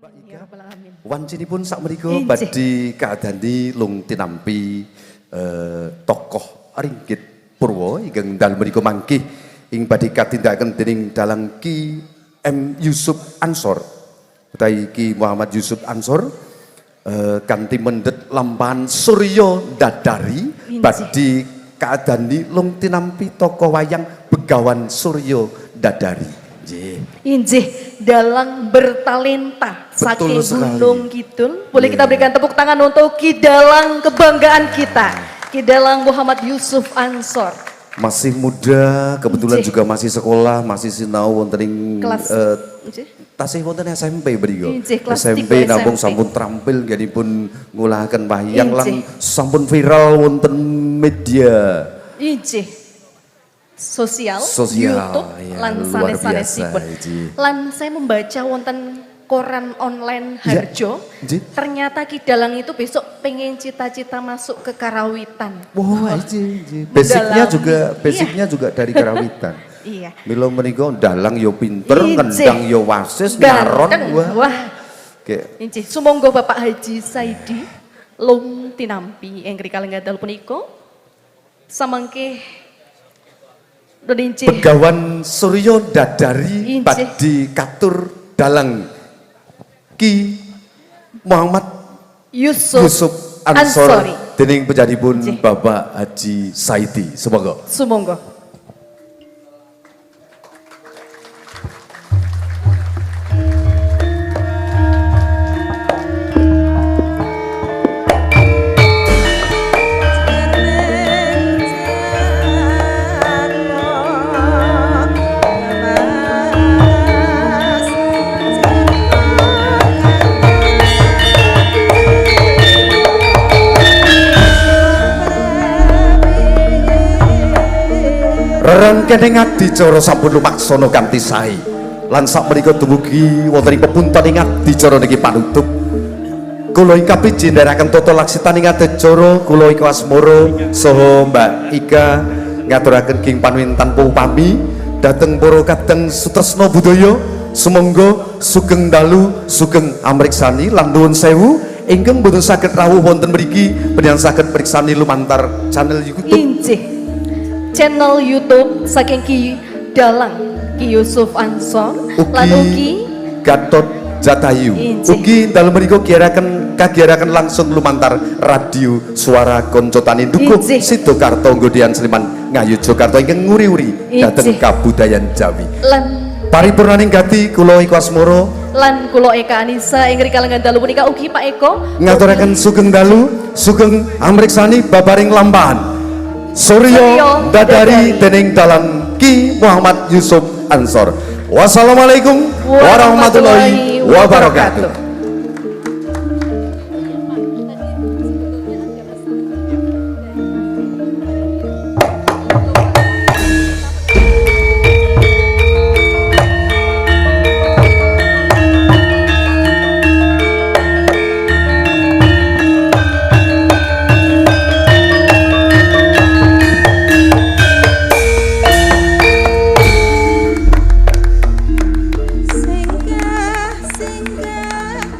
Mbak Ika, Ya Rabbal Alamin. Wancinipun sakmenika Injih. Badhe kaadani lung tinampi tokoh Ringgit Purwa ingkang dalu menika mangkih ing badhe katindakaken dening dalang Ki M Yusuf Ansor utawi Ki Muhammad Yusuf Ansor kanthi mendhet lampahan Surya Dadari Injih. Badhe kaadani lung tinampi tokoh wayang Begawan Surya Dadari. Nggih. Injih, dalang bertalenta Betul saking sekali. Gunung Kidul. Boleh kita Iya. berikan tepuk tangan untuk Ki Dalang kebanggaan kita, Ki Dalang Muhammad Yusuf Ansor. Masih muda, kebetulan Injih. Juga masih sekolah, masih sinau wonten ing Kelas injih. Tasih wonten SMP mriku. Injih, kelas SMP 3 namung SMP. Sampun terampil nggih ngulahaken wayang lan Injih. Sampun viral wonten media Injih. Sosial, Sosial, YouTube, ya, lan luar sanes-sanesipun. Biasa, injih. Lan saya membaca wonten koran online Ya, Harjo, injih. Ternyata Ki Dalang itu besok pengen cita-cita masuk ke Karawitan. Wah, injih, injih. Basicnya Mendalami. Juga basicnya juga dari Karawitan. Iya. Mila menika dalang yo pinter, Injih. Kendang yo wasis, nyaron Ganteng. wah. Wah. Kayak Injih, sumangga Bapak Haji Saidi lung tinampi ing kalenggan dalu punika. Samangke injih. Begawan Surya Dadari Injih. Badhe katur dalang Ki Muhammad Yusuf, Yusuf Ansor Ansori. Dening pejadipun Injih. Bapak Haji Saidi. Semoga. Sumangga. Rerangkening adicara sampun lumaksana kanthi sae. Lan sakmenika dumugi wonten ing pepunten ing adicara niki panutup. Kula ing kapiji ndherekaken tata laksitaning adicara kula Eko Asmoro saha Mbak Ika ngaturaken king panuwun tanpa upami dhateng para kadang sutresna budaya. Sumangga sugeng dalu sugeng amriksani lan nuwun sewu ingkang boten saged rawuh wonten mriki panjenengan saged mriksani lumantar channel YouTube. Injih. Channel YouTube saking Ki Dalang Ki Yusuf Ansor lan ugi Gatot Jatayu. Injih. Ugi dalem mriku kagiyaraken langsung lumantar radio Suara Konco Tani Dukuh Injih. Sidokarto Nggodean Sleman Ngayogyakarta ingkang nguri-uri dhateng Injih. Kabudayan Jawi. Lan Paripurnaning gati kula Eko Asmoro lan kula Eka Anissa ing kalenggan dalu punika ugi Pak Eko ngaturaken sugeng dalu sugeng amriksani babaring lampahan Surya Surya Dadari Dadari. Dening dalang Ki Muhammad Yusuf Ansor. Wassalamualaikum warahmatullahi wabarakatuh. Singgah singgah.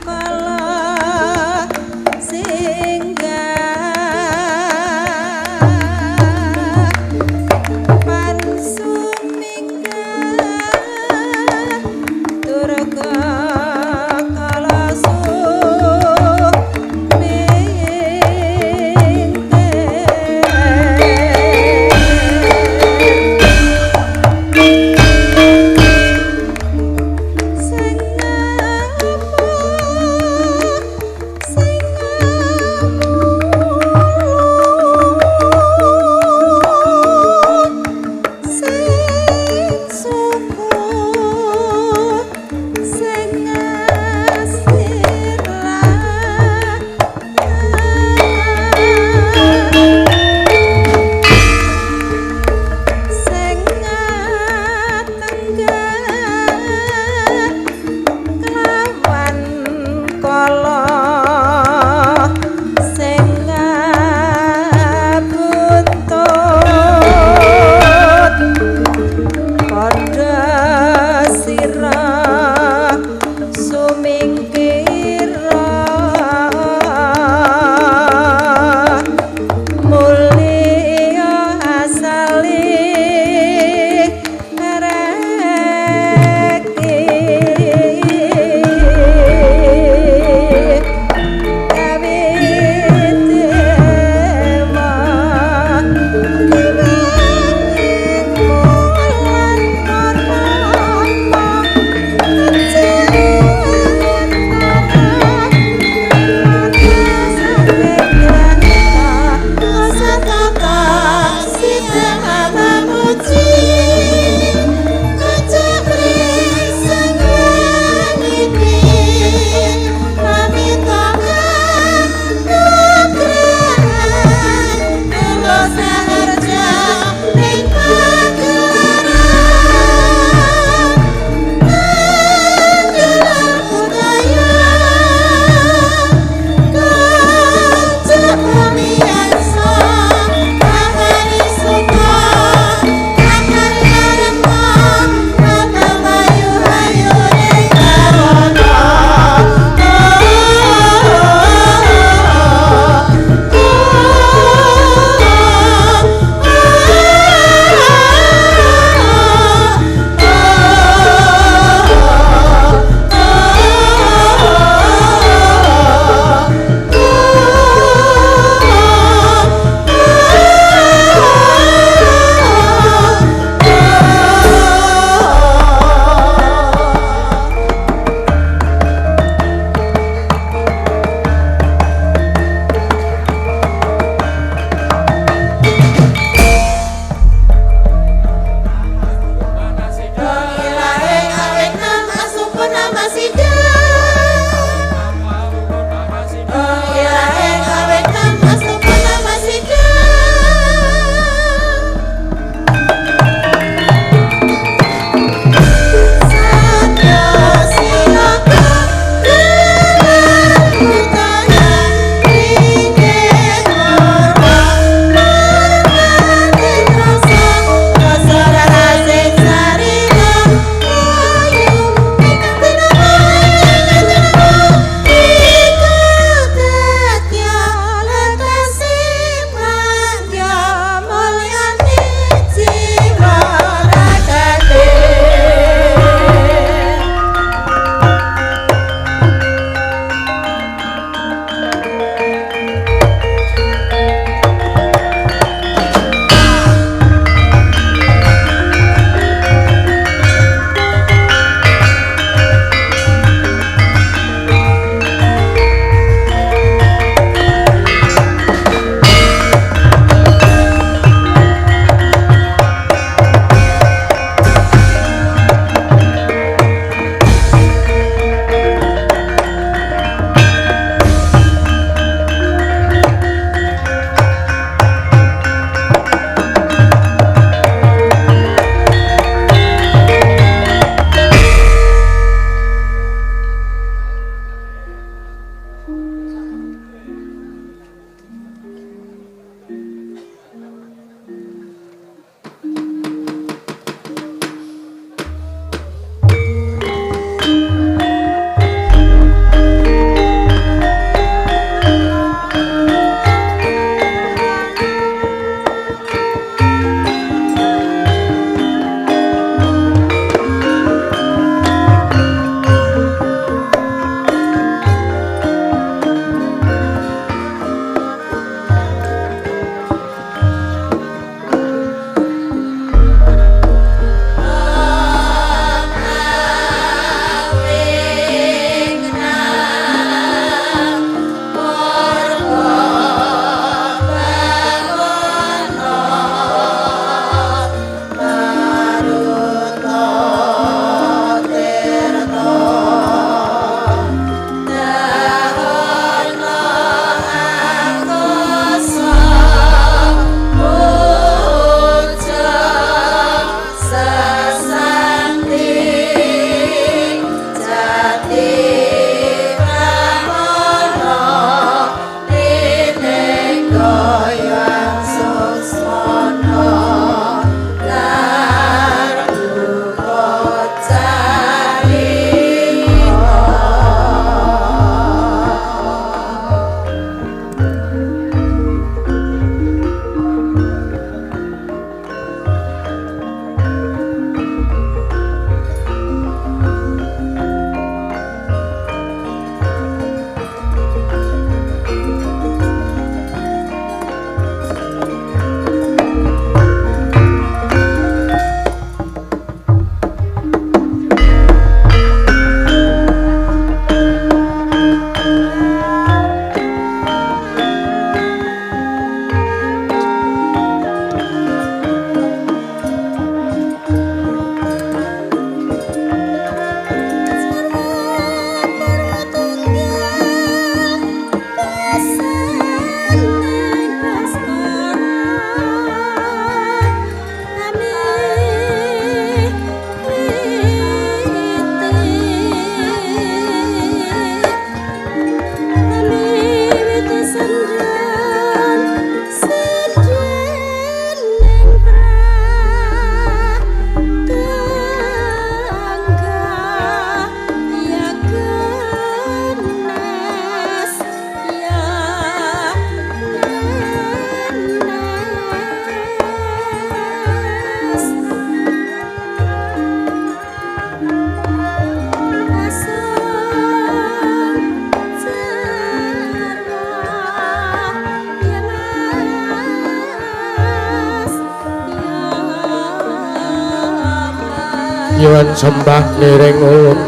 Nyuwun sembah niring ulun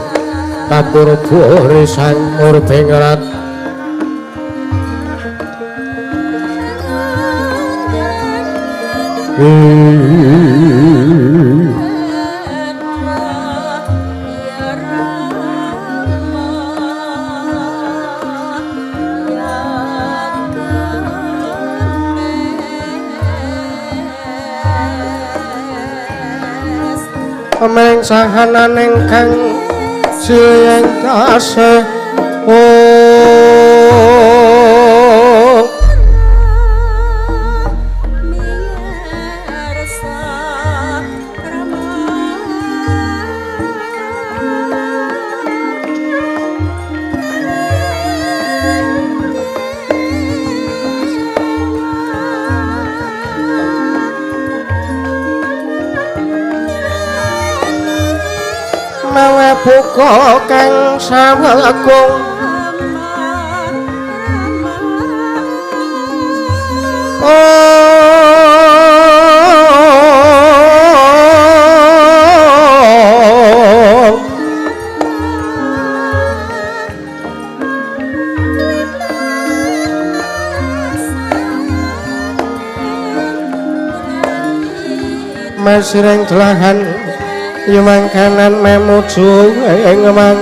kapurba sang murbengrat. Ameng sahananing kang silih tasih buka kang sawekung masiring delahan yumang kanan memuju ing mang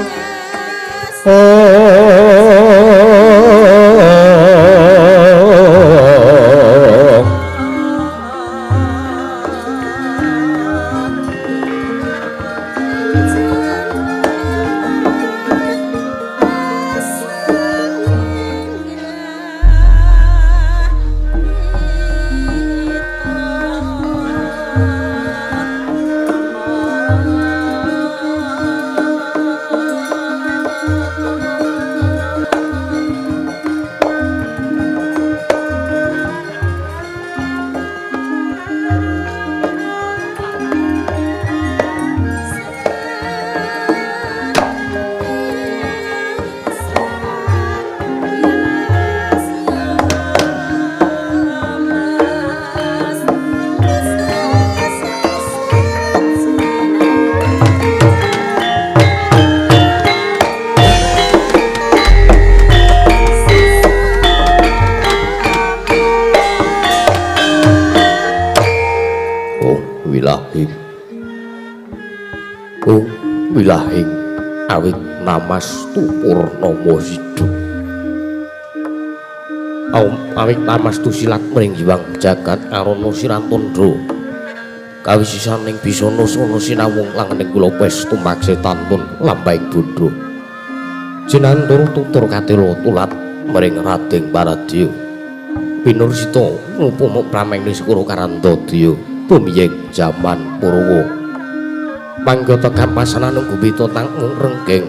wilahing awit namastu purnama sido awit namastu silat mring jiwang jagat arana sirantundra kawisisaning bisana sono sinawung langening kula wis tumak setan tun lambahing bundha jinantur tutur katela tulat mring Radeng Paradya pinursita ngupumuk prameng niskura karandadya tumiyeng jaman Purwa mangga tegap pasanan gumbita tanggung renggeng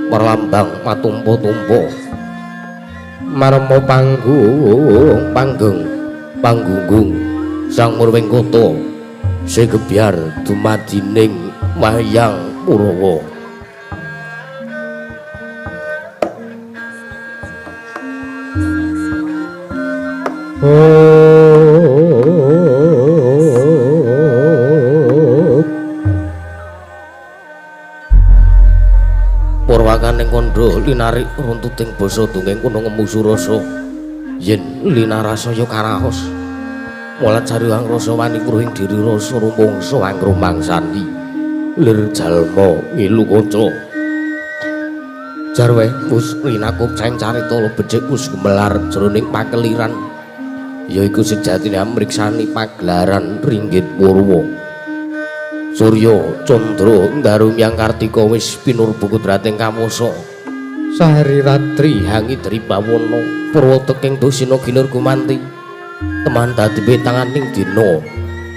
merlambang matumpa-tumpa marma panggung panggung panggunggung sang murwing kota segebyar dumadining wayang Purwa. Purwakaning kandha linarik runtuting basa dongeng kuno ngemu surasa yen linarasaya karaos mulat cariwang rasa wani kruhing diri rasa rumangsa angrumangsani lir jalma ngilu kanca jarwe wis linakup saeng carita becik wis gumelar jroning pakeliran yaiku sejatine amriksani pagelaran ringgit Purwa. Surya Candra Ndaru Hyang Kartika wis pinurba kudrating kamasa sahari ratri hangi dribawana purwa teking dosina ginur gumanti teman dadi petanganing dina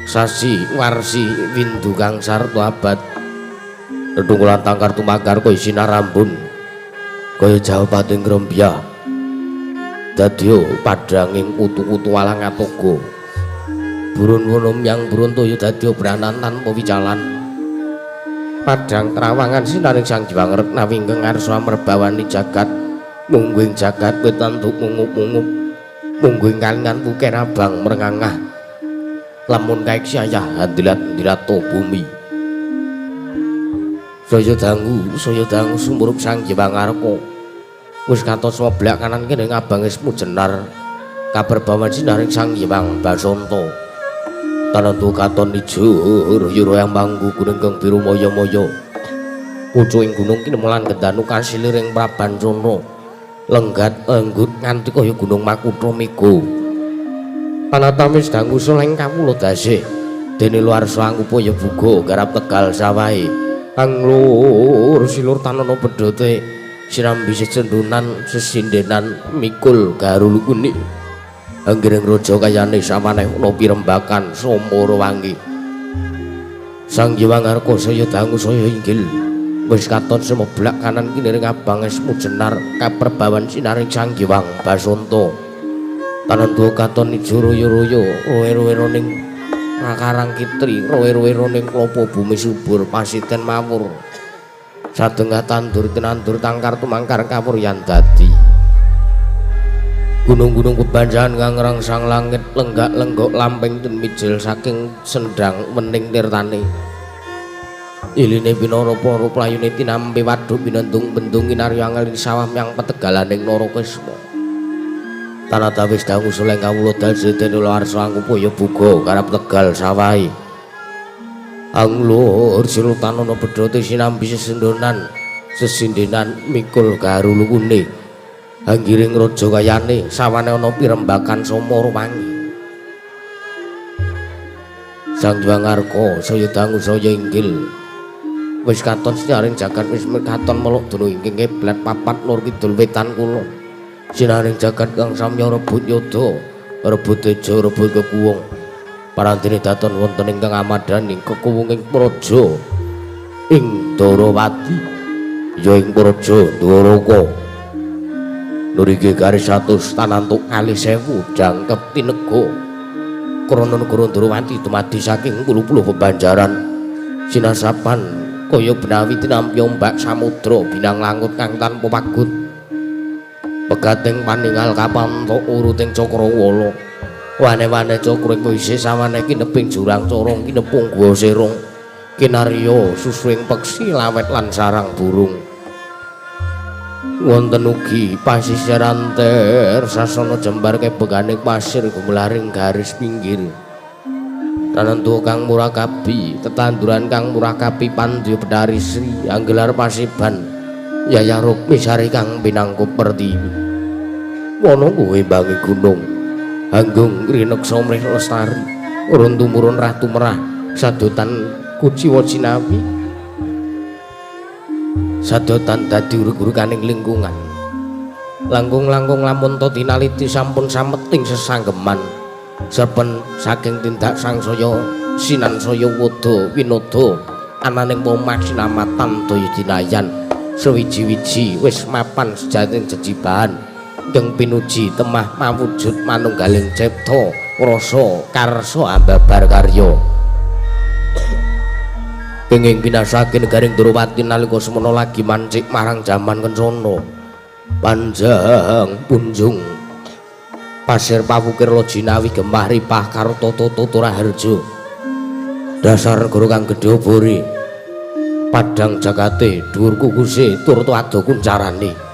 sasi warsi windu kang sarta abad dedungkulan tangkar tumakar kaya sinar rambun kaya jawabating grembya dadya padhanging kutu-kutu alang atoga burun wono yang burun toya dadi obranan tanpa wicalan padhang trawangan sinaring sang jiwang retna wingkang ngarsa amrebawani jagat mungguing jagat wetantuk mungup-mungup mungguing kalingan puker abang merengangah lamun kaik siayah handilat-handilat bumi. Saya dangu sumurup Sang Hyang Ngarka. Wis katon sebelah kanan kene ngabang esmu jenar kaperbawan sinaring Sang Hyang Basanta. Tanentu katon ijo yura yang manggu gunung kang biru maya-maya. Pucuking gunung kinemelan gedanu kasiliring Prabancana. Lenggat enggut nganti kaya gunung Makutha Mega. Panatamis dangu suleng kawula dasih. Dene luar sangupaya buga garap tegal sawahe. Anglur silur tanana pedhote sinambi secendunan sesindenan mikul garul kuning. Anggiring raja kayane samaneh ana pirembakan sumur wangi. Sang Hyang Ngarka saya dangu saya inggil. Wis katon semeblak kanan kiniring abang esmu jenar kaperbawan sinaring Sang Hyang Basanta. Tanentu katon ijo royo-royo rowe-rowe ning Karang Kitri, rowe-rowe ning klopo bumi subur pasiten mawur. Sadengah tandur tinandur tangkar tumangkar kawuryan dadi. Gunung-gunung kebanjahan kang ngrangsang langit lenggak-lenggok lamping temijil saking sendang wening tirtane. Iline pinara para playune tinampi waduk binendung bendung kinarya angel sawah yang petegalaning Narakesma. Tanatawis dangu suleng kawula dalse dene warsa angupaya buga karep tegal sawahe. Anglur silutanana bedhote sinambi sesendonan sesindenan mikul garulukune. Anggiring raja kayane sawane ana pirembakan sumur wangi. Sang Hyang Ngarka saya dangu saya inggil. Wis katon sinaring jagat wis katon meluk dene ingkang kiblat papat lor kidul wetan kula. Sinaring jagat kang samya rebut yada, rebut teja, rebut kekuwung. Parantine daton wonten ingkang amadhani kekuwunging praja ing Darawati ya ing praja Dwaraka. Nurige garis 100 tanantuk kalih sewu jangkep tinega. Krana negara Darawati dumadi saking puluh-puluh bebanjaran sinasapan kaya benawi tinampi ombak samudra binang langut kang tanpa pagut. Pegating paningal kapantok uruting cakrawala. Wane-wane cakra ing isih sawane kineping jurang corong kinepung gua serong. Kinarya susuing peksi lawet lan sarang burung. Wonten ugi pasisir anter sasana jembar kebegane pasir gumelaring garis pinggir. Tanentu kang murakabi, tetanduran kang murakabi pandya Bedari Sri anggelar pasiban Yayah Rukmi Sari kang pinangkup pertiwi. Wana kuwi mbangi gunung Hanggung rineksa mrih lestari urun tumurun ratu merah sadotan kuciwa cinawi sadotan dadi urug-uruganing lingkungan. Langkung-langkung lamun to tinaliti sampun sameting sesanggeman serpen saking tindak sangsaya sinansaya wada winada ananing omah sinamatan daya dinayan sewiji-wiji wis mapan sejating jejibahan ingkang pinuji temah mawujud manunggaling cipta rasa karsa ambabar karya. Kenging binasake negaring Darawati nalika semana lagi mancik marang jaman kencana panjang punjung pasir pawukir lojinawi gemah ripah karo tata tata raharja dasar negara kang gedhe obore padhang jagate dhuwur kukuse turta ado kuncarane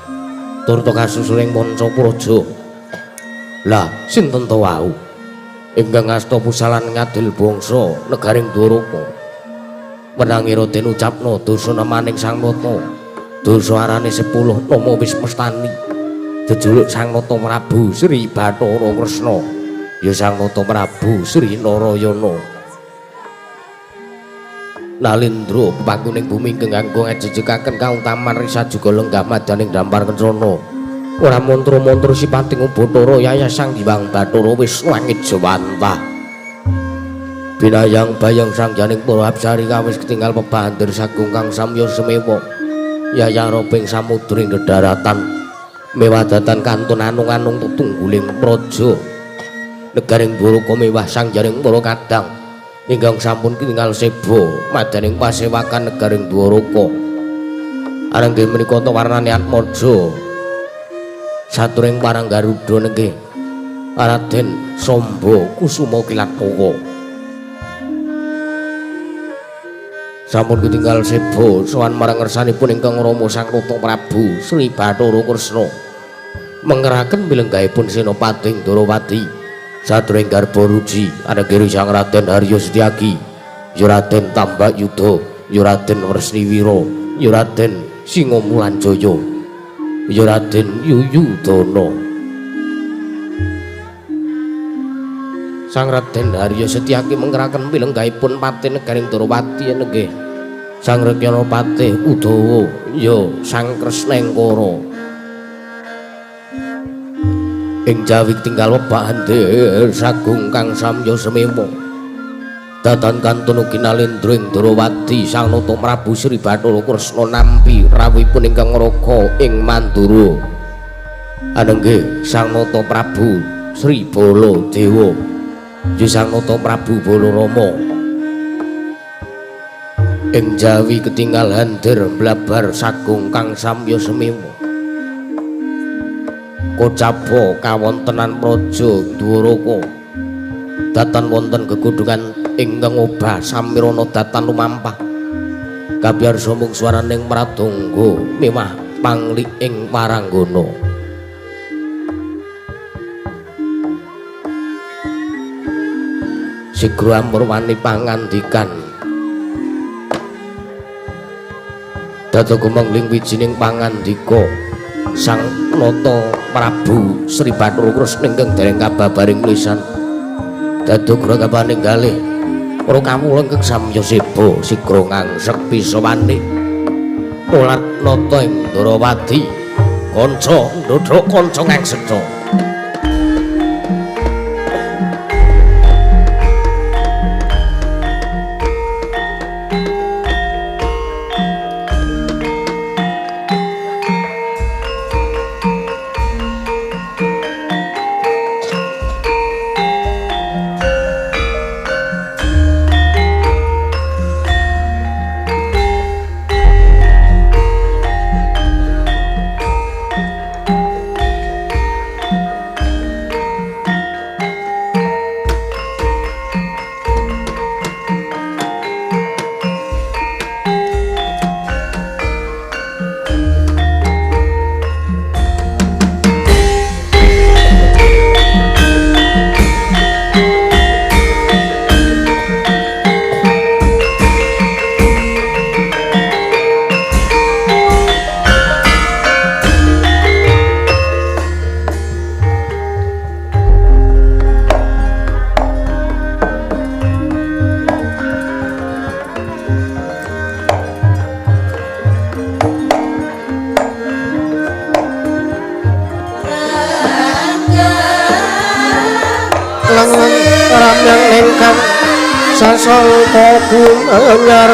turta kasusuling manca praja. Lah sinten to wau ingkang asta pusalan ngadil bangsa negaring Dwaraka? Wenangi Raden ucapna dosa nemaning Sang Nata. Dosa arane 10 nama wis mestani. Jejuluk Sang Nata Prabu Sri Bathara Kresna ya Sang Nata Prabu Sri Narayana. Nalindra pepakuning bumi ingkang kanggo ngajejekaken kautaman risa juga lenggah madaning dampar kencana. Ora mantra-mantra sipating Bathara Yayah Sang Hyang Bathara wis langit jewantah. Binayang bayang sang janing para apsari kawis ketinggal pebandir sagung kang samya semewa. Yayah roping samudra ing dedaratan mewadatan kantun anung-anung tetungguling praja. Negaring Dwaraka mewah sang janing para kadang ingkang sampun ketinggal seba madaning pasewakan negaring Dwaraka. Aranggih menika ta warnane Atmaja saturing parang Garuda nggih Raden Samba Kusuma Kilatmaka. Sampun ketinggal sebo sowan marang ngersanipun ingkang Rama Sang Nata Prabu Sri Bathara Kresna. Mengeraken milenggahipun Senopati ing Ndorowati sadurunge garba ruji anegiri Sang Raden Haryo Setyaki, ya Raden Tambak Yuda, ya Raden Wresniwira, ya Raden Singomulanjaya, ya Raden Yuyudana. Sang Raden Haryo Setyaki mengeraken milenggahipun patih negaring Ndorowati nenggih Sang Rekyana Patih Udawa ya Sang Kresnengkara. Ing jawi tinggal webak handir sagung kang samya semewa datan kantun ugi nalendra ing Ndorowati Sang Nata Prabu Sri Bathara Kresna nampi rawuhipun ingkang ngraka ing Mandura. Anenggih Sang Nata Prabu Sri Baladewa ya Sang Nata Prabu Balarama. Ing jawi ketinggal handir blabar sagung kang samya semewa kocapa kawontenan praja Dwaraka datan wonten gegodhongan ingkang obah samirana datan lumampah kabyarsa mung swaraning pradangga mewah pangli ing waranggana. Sigra amurwani pangandikan dados gumengling wijining pangandika Sang Nata Prabu Sri Bathara Kresna ingkang dereng kababaring lisan dados gragapaning galih para kawula ingkang samya seba sigra ngangsek pisawane mulat nata ing Ndorowati kanca ndhodhok kanca ngangsekca. Sasangka gumenyar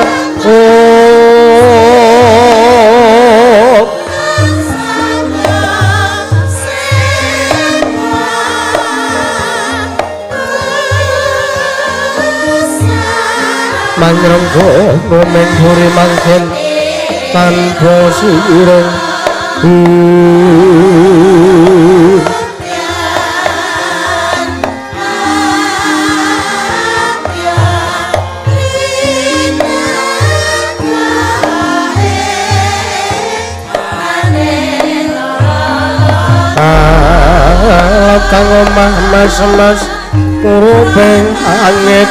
mangrenggo ngomeng buri mangken tanpa sireng. Kang omah mas-mas kuruping angit.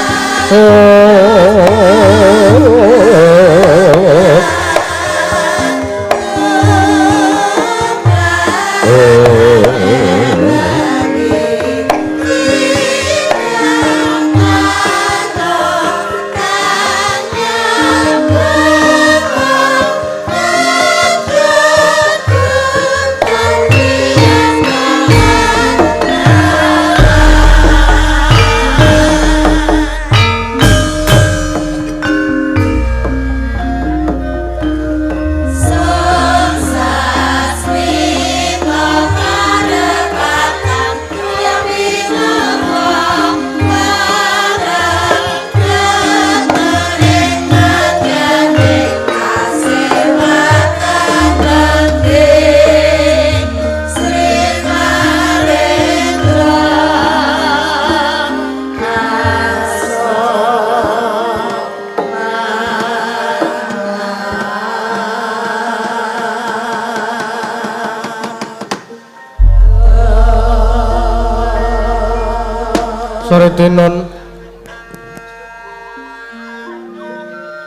Sore denon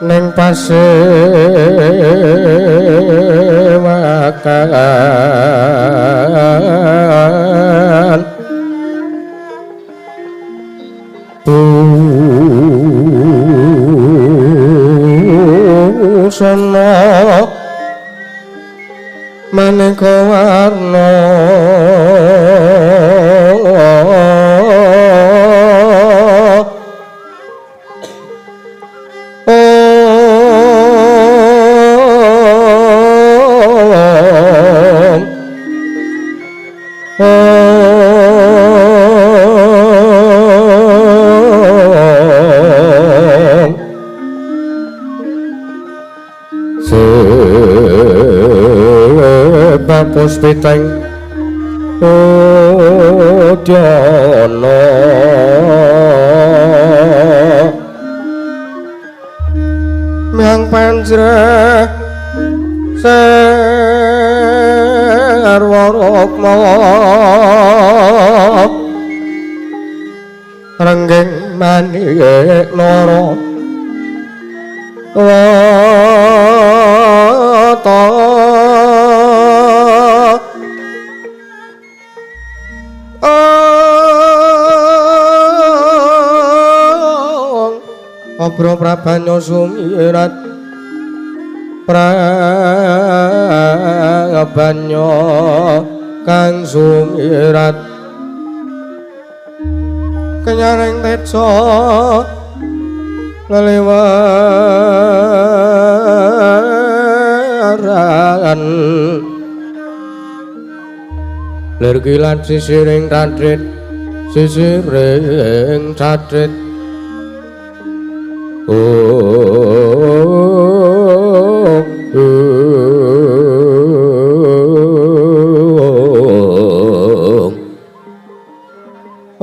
ning pasewakan busana maneka warna Puspiteng udyana myang panjrah sarwa rukma rengging manik nara wata Obro prabanyo sumirat prabanyo kang sumirat kenyaring tejo lelewaran lir kilat sisiring cadrit sisiring cadrit.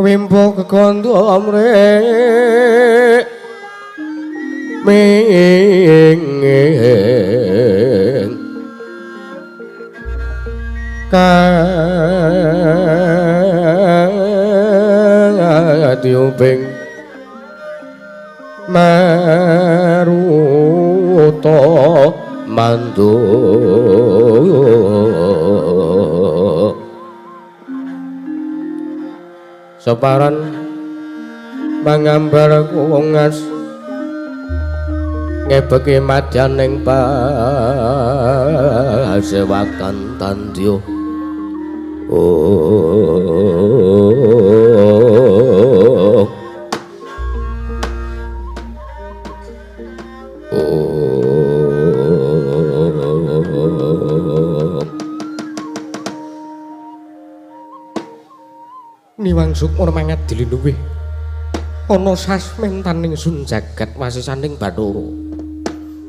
Wimbo kekondo amrek mingin kadiuping maruta mandu separan mangambar kungas ngebeki madyaning pasewakan tandya. Niwang sukma mangat dilinuwih ana sasmentaning sun jagat wasisaning Bathara.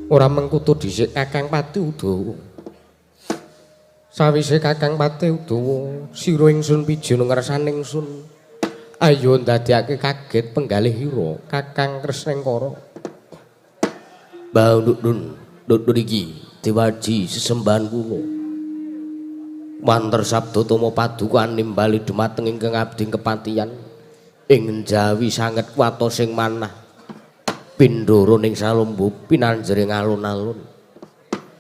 Ora mengkutu dhisik Kakang Pati Udawa. Sawise Kakang Pati Udawa sira ingsun pijana ngersaning sun. Ayo ndadekake kaget penggalih ira Kakang Kresnengkara. Mbah Dun Dun iki dewaji sesembahan kula. Manter sabda tama paduka nimbali dumateng ingkang abdi kepatihan ing Jawi sanget kuwatos ing manah pindoro ning salumbu pinanjering alun-alun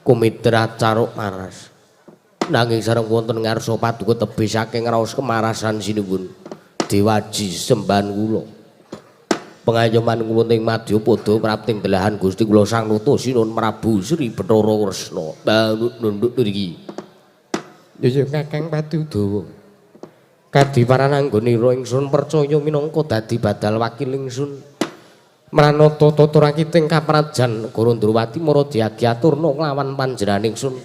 kumitra caruk maras nanging sareng wonten ngarsa paduka tebih saking raos kemarasan sinuwun dewaji sembahan kula pengayoman kula ing madyapada prapting delahan Gusti kula Sang Nata Sinuwun Prabu Sri Bathara Kresna nunduk nriki. Ya Kakang Pati Udawa. Kadiparan anggonira ingsun percaya minangka dadi badal wakil ingsun. Mranata tata rakiting kaprajan Negara Ndrawati mara diagiaturna nglawan panjenengan ingsun.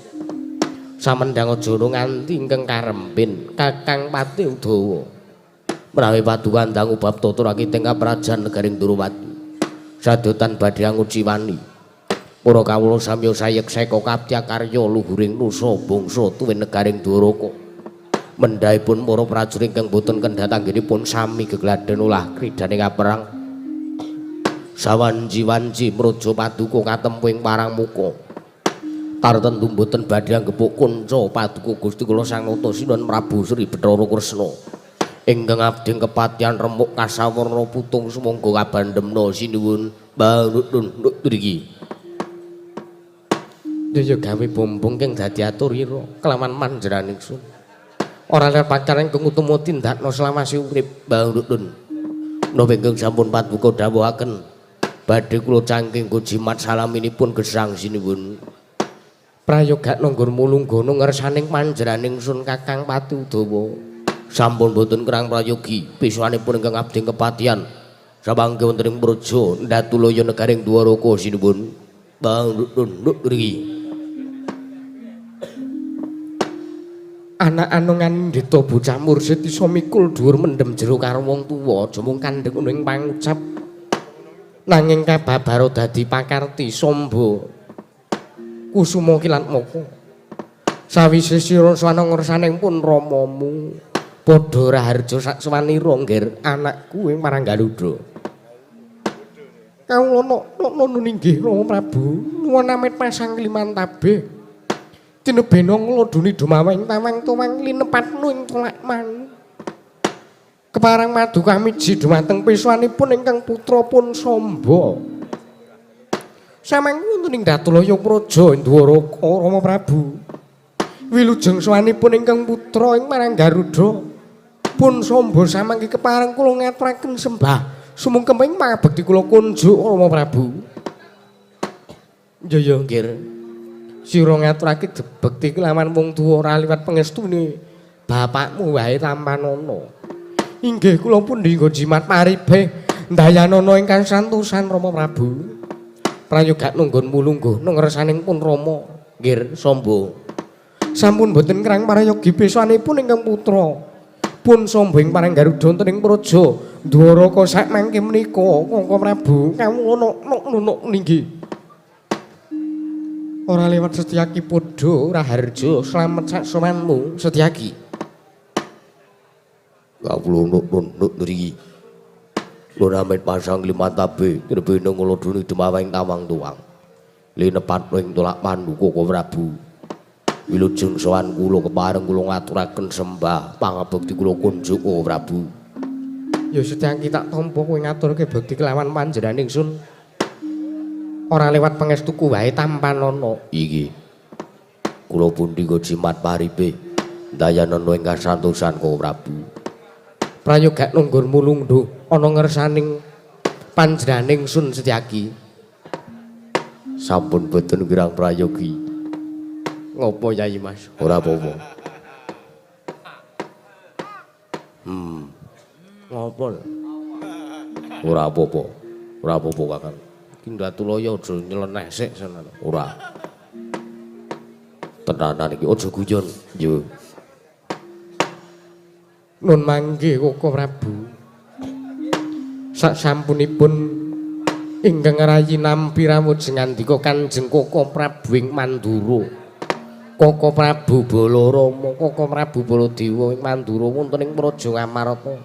Samendhang aja nganti ingkang karembin Kakang Pati Udawa. Menawi paduka ndang ubab tata rakiting kaprajan negari Ndrawati. Sadotan badhe nguciwani. Para kawula samya sayek seka kaptya karya luhuring nusa bangsa tuwin negaring Dwaraka. Mendhahipun para prajurit ingkang boten kendhat anggenipun sami gegladhen ulah kridhaning kaperang. Sawanci-wanci mraja paduka katempu ing parang muka. Tartentu boten badhe anggepuk kunca paduka Gusti kula Sang Nata Sinuwun Prabu Sri Bathara Kresna. Ingkang abdi kepatihan remuk kasawarna putung sumangga kabandemna sinuwun barutun ngriki. Ya gawe bombong kang dadi atur ira kelawan panjenengan ingsun. Ora liwat pacaran ingkang utama tindakna selawase urip barutun. Napa ingkang sampun paduka dawuhaken badhe kula cangking nggo jimat salaminipun gesang sinuwun. Prayoga nanggur mulunggono ngersaning panjenengan ingsun Kakang Pati Udawa. Sampun boten kerang prayogi pisuwanipun ingkang abdi kepatihan samangke wonten ing Praja Ndatulaya negaring Dwaraka sinuwun. Bangduk ngriki. Anak anongan ndeta bocah mursid iso mikul dhuwur mendem jero karo wong tuwa aja mung kandhek ing pangucap nanging kababaro dadi pakarti sombo kusuma kilatmaka sawise sira swana ngersaning pun ramamu padha raharja sak swanira nggir anakku ing marang Garuda. Kawula nok inggih Rama Prabu nuwun amit pasang limantabe tinebena ngladuni dumaweng tawang tuwang linepatnu ing tolak manu. Keparang madu kamiji dumateng piswanipun ingkang putra pun Samba. Samangke wonten ing Datulaya Praja Dwaraka Rama Prabu. Wilujeng sowanipun ingkang putra ing marang Garuda. Pun Samba samangke kepareng kula ngaturaken sembah sumungkem ing pangabekti kula kunjuk Rama Prabu. Njaya nggir. Sira ngaturake bekti kelawan wong tuwa ora liwat pengestune bapakmu wae tampanana. Inggih kula pun nggo jimat paribe ndayanana ingkang santosan Rama Prabu. Prayoga nunggon mulungguh ngrsaning pun Rama nggir Samba. Sampun boten kerang parayogi pesanipun ingkang putra. Pun Samba ing parang Garuda wonten ing Praja Dwaraka sak mangke menika Kaka Prabu kawula nok nggih. Ora lewat Setyaki padha raharja slamet sak sowanmu Setyaki. Kawula nuk ngriki. Lur amit pasang limantabe trebene ngladuni dumaweng tawang tuwang. Linepat ing tolak pandu Kaka Prabu. Wilujeng sowan kula kepareng kula ngaturaken sembah pangabekti kula kunjuk Kaka Prabu. Ya Setyaki tak tampa kowe ngaturke bekti kelawan panjenengan ingsun. Ora lewat pangestuku wae tampanana. Iki. Kula pundi nggo jimat paripe ndayanana ing kasantosan Kaka Prabu. Prayoga nunggur mulungduh ana ngersaning panjenengan ingsun Setyaki. Sampun boten kirang prayogi. Ngopo Yai Mas? Ora apa-apa. Ngopo? Ora apa-apa. Ora apa-apa Kakang. Ki Ndatulaya aja nyeleneh sik sono. Ora. Tenanan iki aja guyon. Yo. Nun mangke Kaka Prabu. Sak sampunipun ingkang rayi nampi rawuh ngandika Kanjeng Kaka Prabu ing Mandura. Kaka Prabu Balarama, Kaka Prabu Baladewa ing Mandura wonten ing Praja Ngamarta.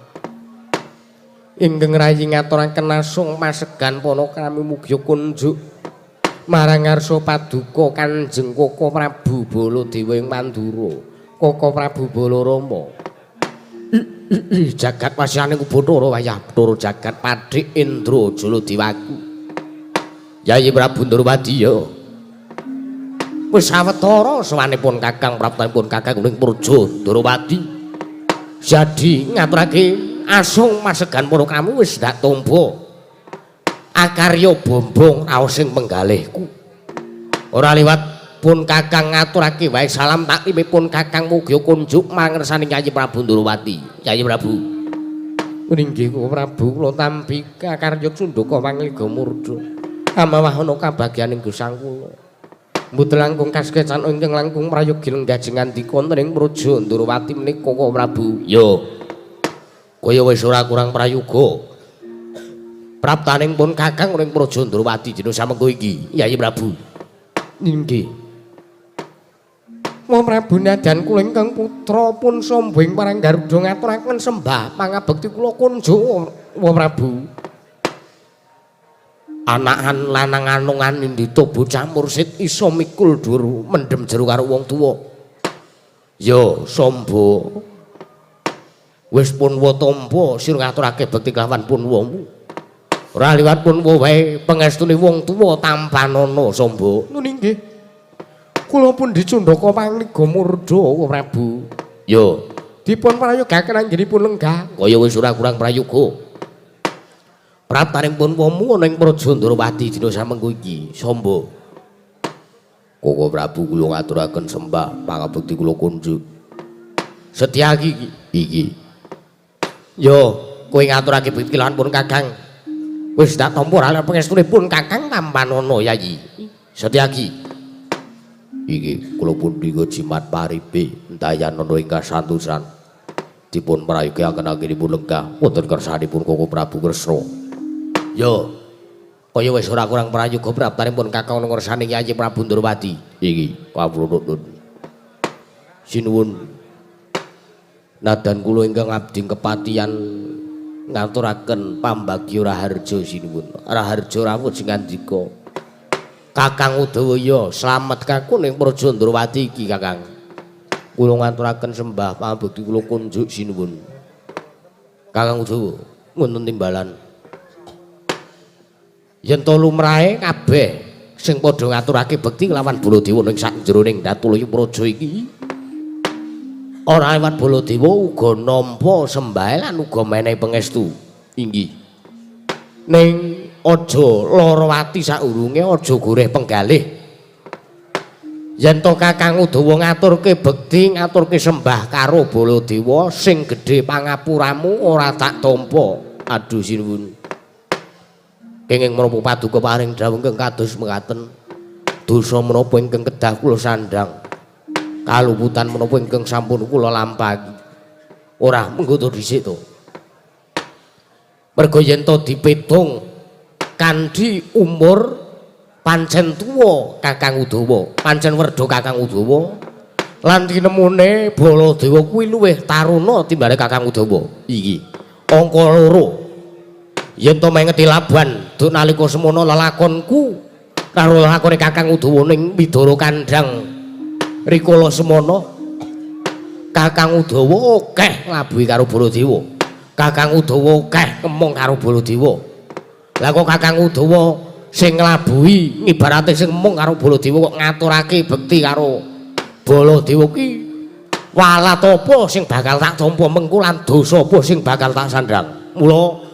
Ingkang rayi ngaturaken asung pasegan panakrami mugi kunjuk marang ngarsa paduka Kanjeng Kaka Prabu Baladewa ing Mandura, Kaka Prabu Balarama. Jagat wasyane Bathara wayah Bathara jagat Pathik Indra Jaladewaku. Yayi Prabu Ndrawadi ya. Wis sawetara sowanipun Kakang praptanipun Kakang ing Praja Ndrawati. Jadi ngaturake asung masegan para kamu wis ndak tombo. Akarya bombong raos ing penggalihku. Ora liwat pun Kakang ngaturake wae salam taklimipun Kakang mugi kunjuk marang ngersane Kyai Prabu Ndrawati. Kyai Prabu. Inggih Kaka Prabu kula tampi akarya Cundaka Pangliga Murda. Amawah ana kabagyaning gesang kula. Mboten langkung kaskecan ingkang langkung prayogi lenggah ngandika wonten ing Praja Ndrawati menika Kaka Prabu. Yo. Kaya wis ora kurang prayoga. Praptaning pun Kakang ing Praja Ndrawati dina samengko iki, Yayi Prabu. Inggih. Wong Prabu nadyan kula ingkang putra pun Samba ing parang Garuda ngaturaken sembah pangabekti kula kunjuk Wong Prabu. Anakan lanang anungan nindita bocah mursid iso mikul dhuwur mendem jero karo wong tuwa. Ya Samba. Wis punwa tampa sira ngaturake bekti kelawan punwamu. Ora liwat punwa wae pangestune wong tuwa tampanana Samba. Nun inggih. Kula pun dicundhaka pangliga murda Prabu. Yo, dipun prayogaken anggenipun lenggah. Kaya wis ora kurang prayoga. Praptaning punwamu ana ing Praja Ndrawati dina samengko iki, Samba. Koko Prabu kula ngaturaken sembah pangabekti kula kunjuk. Setyaki iki. Yo, kowe ngaturake bekti lan pun Kakang. Wis tak tampa ora pangestune pun Kakang tampanana Yayi. Setyaki. Iki kula pundi jimat paripe ndayanana ing kasantosan. Dipun prayogaken anggenipun lenggah wonten kersanipun Koko Prabu Kresna. Yo, kaya wis ora kurang prayoga praptanipun Kakang ngersane Yayi Prabu Ndrawati. Iki kawula nuwun. Sinuwun. Nadan kula ingkang abdi kepatian ngaturaken pambagya raharja sinuwun. Raharja rawuh sing ngandika. Kakang Udawa ya slamet kakung ing Praja Ndrawati iki Kakang. Kula ngaturaken sembah pambekti kula kunjuk sinuwun. Kakang Udawa wonten timbalan. Yen to lumrahe kabeh sing padha ngaturake bekti kelawan Baladewa ning sakjroning Datulaya Praja iki ora liwat Baladewa uga nampa sembahe lan uga menehi pangestu. Inggih. Ning aja lara ati saurunge aja goreh penggalih. Yen to Kakang Udawa ngaturke bekti, ngaturke sembah karo Baladewa sing gedhe pangapuramu ora tak tampa. Aduh sinuwun. Kenging menapa paduka paring dawuh ingkang kados mekaten. Dosa menapa ingkang kedah kula sandhang. Kaluputan menapa ingkang sampun kula lampahi. Ora mengko to dhisik to. Merga yen to dipetung kanthi umur pancen tuwa Kakang Udawa, pancen werda Kakang Udawa lan tinemune Baladewa kuwi luwih taruna timbale Kakang Udawa. Iki angka 2. Yen to mengeti laban duk nalika semono lelakonku karo lelakone Kakang Udawa ning Widara Kandhang rikala semono Kakang Udawa akeh nglabuhi karo Baladewa. Kakang Udawa akeh kemong karo Baladewa. Lah kok Kakang Udawa sing nglabuhi ngibarate sing mung karo Baladewa kok ngaturake bekti karo Baladewa ki walat apa sing bakal tak tampa mengko lan dosa apa sing bakal tak sandhang. Mula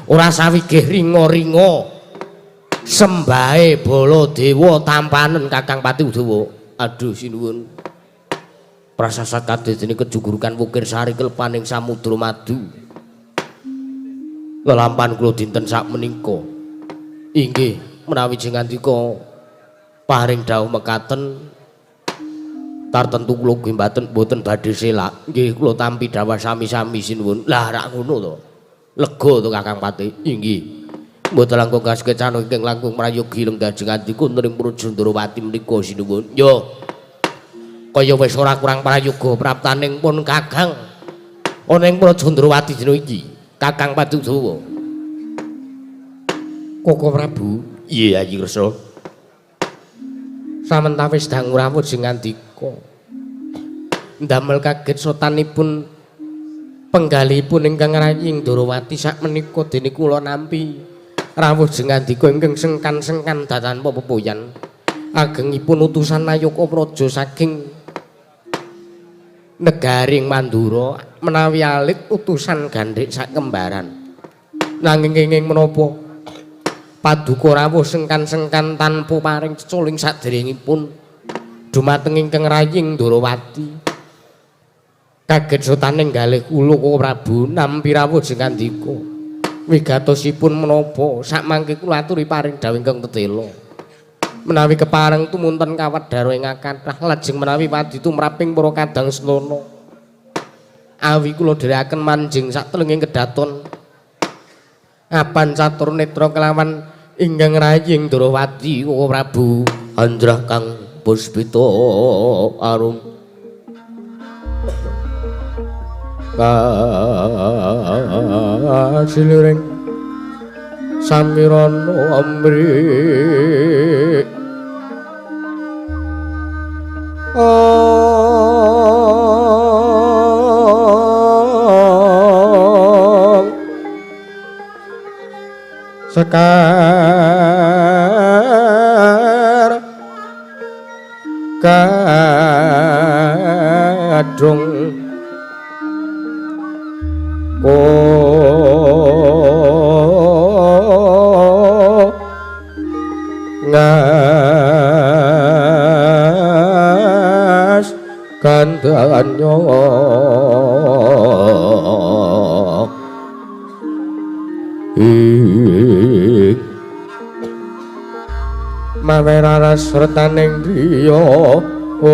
ora sawigih ringa-ringa sembahe Baladewa tampanen Kakang Pati Udawa. Aduh sinuwun. Prasasat kadene kejugurukan wukir sari klepaning samudra madu. Lelampan kula dinten sakmenika. Inggih menawi jeng ngandika paring dawuh mekaten tartentu kula mboten mboten badhe selak. Nggih kula tampi dawuh sami-sami sinuwun. Lah rak ngono to. Lega to Kakang Pati. Inggih. Mboten langkung kasekecana ingkang langkung prayogi lenggah jeng ngandika wonten ing Praja Ndrawati menika sinuwun. Yo. Kaya wis ora kurang prayoga praptaning pun Kakang ana ing Praja Ndrawati dina iki. Kakang Pati Udawa. Koko Prabu. Iya Ayi Kresna. Samentawis dangu rawuh jeng ngandika ndamel kaget sotanipun penggalihipun ingkang rayi Ndrawati sakmenika dene kula nampi rawuh jeng ngandika ingkang sengkan-sengkan tanpa pepoyan agengipun utusan Nayaka Praja saking negaring Mandura menawi alit utusan gandhik sakembaran. Nanging kenging menapa paduka rawuh sengkan-sengkan tanpa paring ceculing saderengipun dumateng ingkang raying Ndrawati. Kaget sotaning galih kula Koko Prabu nampi rawuh jeng ngandika wigatosipun menapa sakmangke kula aturi paring dawuh ingkang tetela. Menawi kepareng tumunten kawedhara ing kathah lajeng menawi padi tumraping para kadang senana. Awi kula dherekaken manjing satelenging kedaton apan catur netra kelawan ingkang raying Ndrawati Koko Prabu. Andrah kang puspita arum kasiliring samirana amri Sekar kadung ngas kandhanyo ing mawe raras retaning driya ong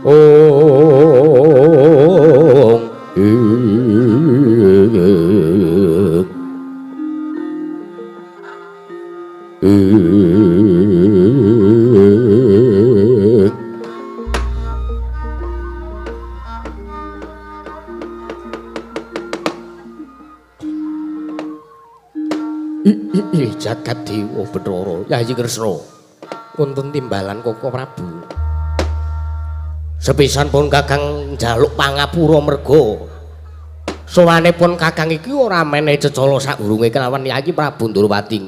ong ing ing jagat dewa Bathara Yayi Kresna wonten timbalan Koko Prabu. Sepisan pun Kakang njaluk pangapura merga sowane pun Kakang iki ora menehi cecala sakurunge kelawan Yayi Prabu Ndorowati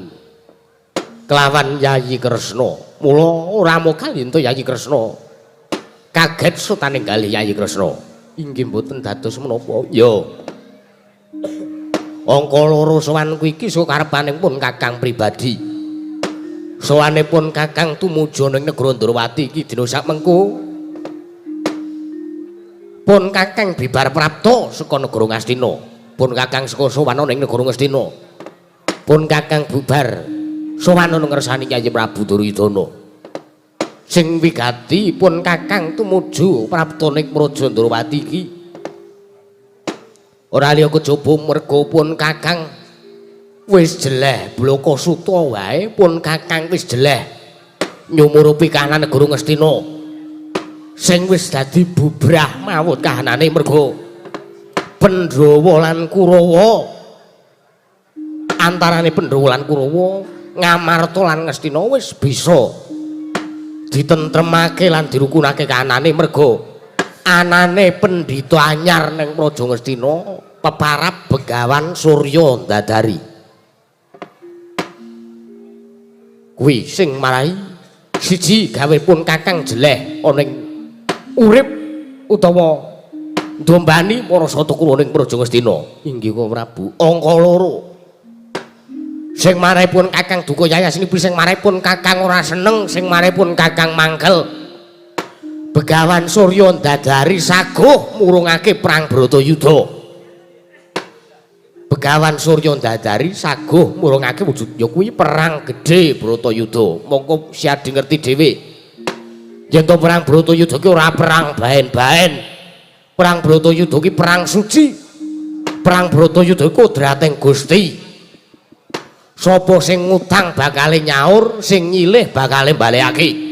kelawan Yayi Kresna. Mula ora mokal yen to Yayi Kresna kaget sutane galih Yayi Kresna. Inggih mboten dados menapa. Ya. Angka loro sowanku iki sukarepaning pun Kakang pribadi. Sowane pun Kakang tumuju ning negara Ndorowati iki dina sakmengko. Pun Kakang bibar prapta saka negara Ngastina. Pun Kakang saka sowan ning negara Ngastina. Pun Kakang bubar sowan ning ngersani Kyai Prabu Duryudana. Sing wigati pun Kakang tumuju prapta ning Praja Ndorowati iki. Ora liya kejaba merga pun Kakang wis jeleh blaka suta wae pun Kakang wis jeleh nyumurupi kahanan negara Ngastina sing wis dadi bubrah mawut kahanane merga Pandhawa lan Kurawa. Antarane Pandhawa lan Kurawa Ngamarta lan Ngastina wis bisa ditentremake lan dirukunake kahanane merga anane pendhita anyar ning Praja Ngastina peparab Begawan Surya Ndadari. Kuwi sing marai siji gawe pun Kakang jeleh ana ing urip utawa ndombani para sata kula ning Praja Ngastina. Inggih Koko Prabu. Angka loro sing marai pun Kakang duka yayas nipi sing marai pun Kakang ora seneng sing marai pun Kakang mangkel. Begawan Surya Ndadari saguh murungake perang Bratayuda. Begawan Surya Ndadari saguh murungake wujud ya kuwi perang gedhe Bratayuda. Mongko siadi ngerti dhewe. Yen to perang Bratayuda ki ora perang baen-baen. Perang Bratayuda ki perang suci. Perang Bratayuda ki kodrating Gusti. Sapa sing ngutang bakale nyaur, sing nyilih bakale balekake.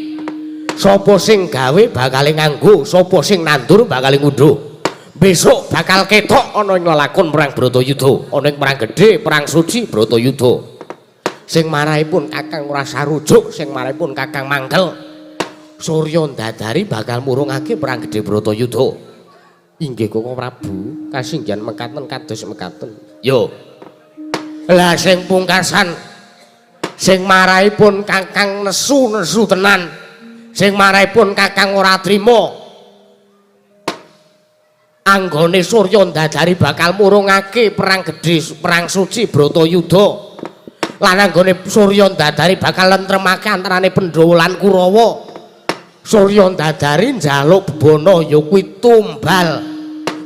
Sapa sing gawe bakale nganggo, sapa sing nandur bakale ngunduh. Besok bakal ketok ana ing lelakon perang Bratayuda, ana ing perang gedhe, perang suci Bratayuda. Sing marai pun Kakang ora sarujuk, sing marai pun Kakang mangkel. Surya Ndadari bakal murungake perang gedhe Bratayuda. Inggih Koko Prabu, kasinggihan mekaten kados mekaten. Yo. Lah sing pungkasan sing marai pun Kakang nesu-nesu tenan. Sing marai pun Kakang ora trima anggone Surya Ndadari bakal murungake perang gedhe perang suci Bratayuda lan anggone Surya Ndadari bakal lentremake antarane Pandhawa lan Kurawa. Surya Ndadari njaluk bebana ya kuwi tumbal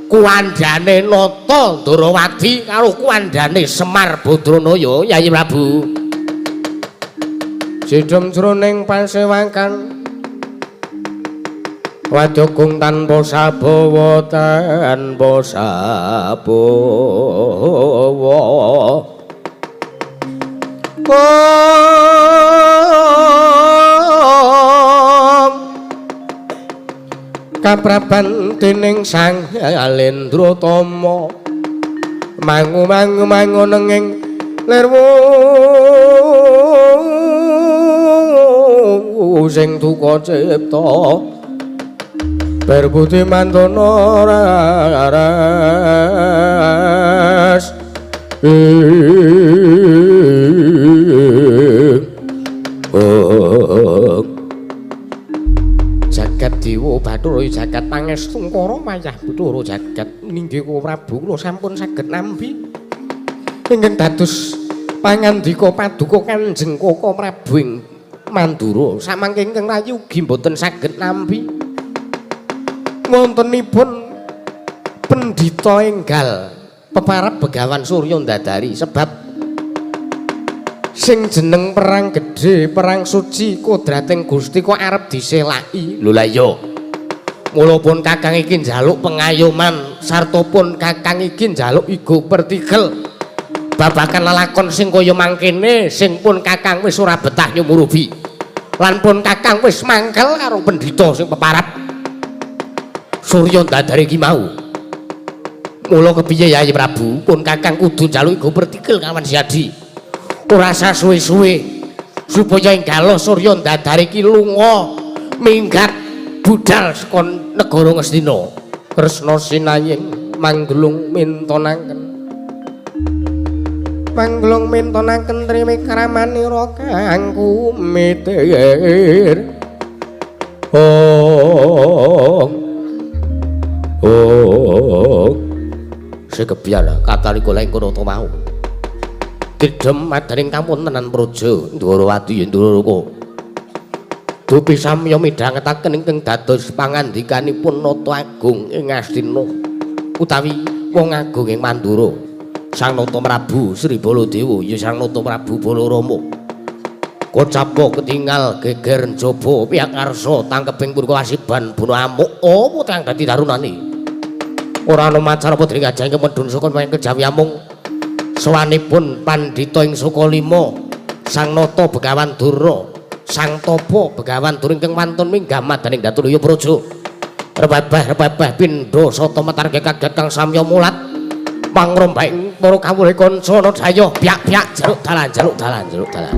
kuwandane Nata Ndorowati karo kuwandane Semar Badranaya. Yayi Prabu. Sidhem jroning pasewakan wadogung tanpa sabawa tanpa sabawa. Om kapraban dening Sang Alendra Tama mangu mangu mangu nenging lirwu sing duka cipta. Berputih mantono raras. Jagat Dewa Bathara jagat pangestu Kara wayah Bathara jagat ninggih Prabu kula sampun saged nampi ingkang dados pangandika paduka Kanjeng Koko Prabu ing Mandura samangke ingkang rayi ugi mboten saged nampi wontenipun pendhita enggal peparab Begawan Surya Ndadari sebab sing jeneng perang gedhe perang suci kodrating Gusti kok arep diselaki. Lho lah iya, mula pun kakang iki njaluk pengayoman sarta pun kakang iki njaluk igo pertigel babakan lelakon sing kaya mangkene sing pun kakang wis ora betah nyumurubi lan pun kakang wis mangkel karo pendhita sing peparab Surya Ndadari iki mau. Mula kepiye Yayi Prabu pun kakang kudu njaluk igo pertigel kawan Siadi ora usah suwe-suwe supaya enggalo Surya Ndadari iki lunga minggat budal saka negara Ngastina. Kresna sinaying manggelung mintonaken manggelung mintonaken trimi kramanira kang kumitir. Oh oh sekebiar katalika laing kono to mau didhem madaning kawontenan praja Ndwarawati Ndoroko. Dupi samya midhangetaken ingkang dados pangandikanipun Nata Agung ing Ngastina utawi wong agung ing Mandura. Sang Nata Prabu Sri Baladewa ya Sang Nata Prabu Balarama. Kocapa ketingal geger njaba pihak karsa tangkeping purwa asiban bunuh amuk apa kang dadi darunane. Ora ana macan apa dening ajang kemedhun saka kejawi amung sowanipun pandhita ing Sukalima Sang Nata Begawan Durna Sang Tapa Begawan Durna ingkang wantun minggah madaning Datulaya Praja. Rebabah-rebabah pindha sata metar kaget kang samya mulat pangrombaking para kawula kanca daya pyak-pyak jaluk dalan jaluk dalan jaluk dalan.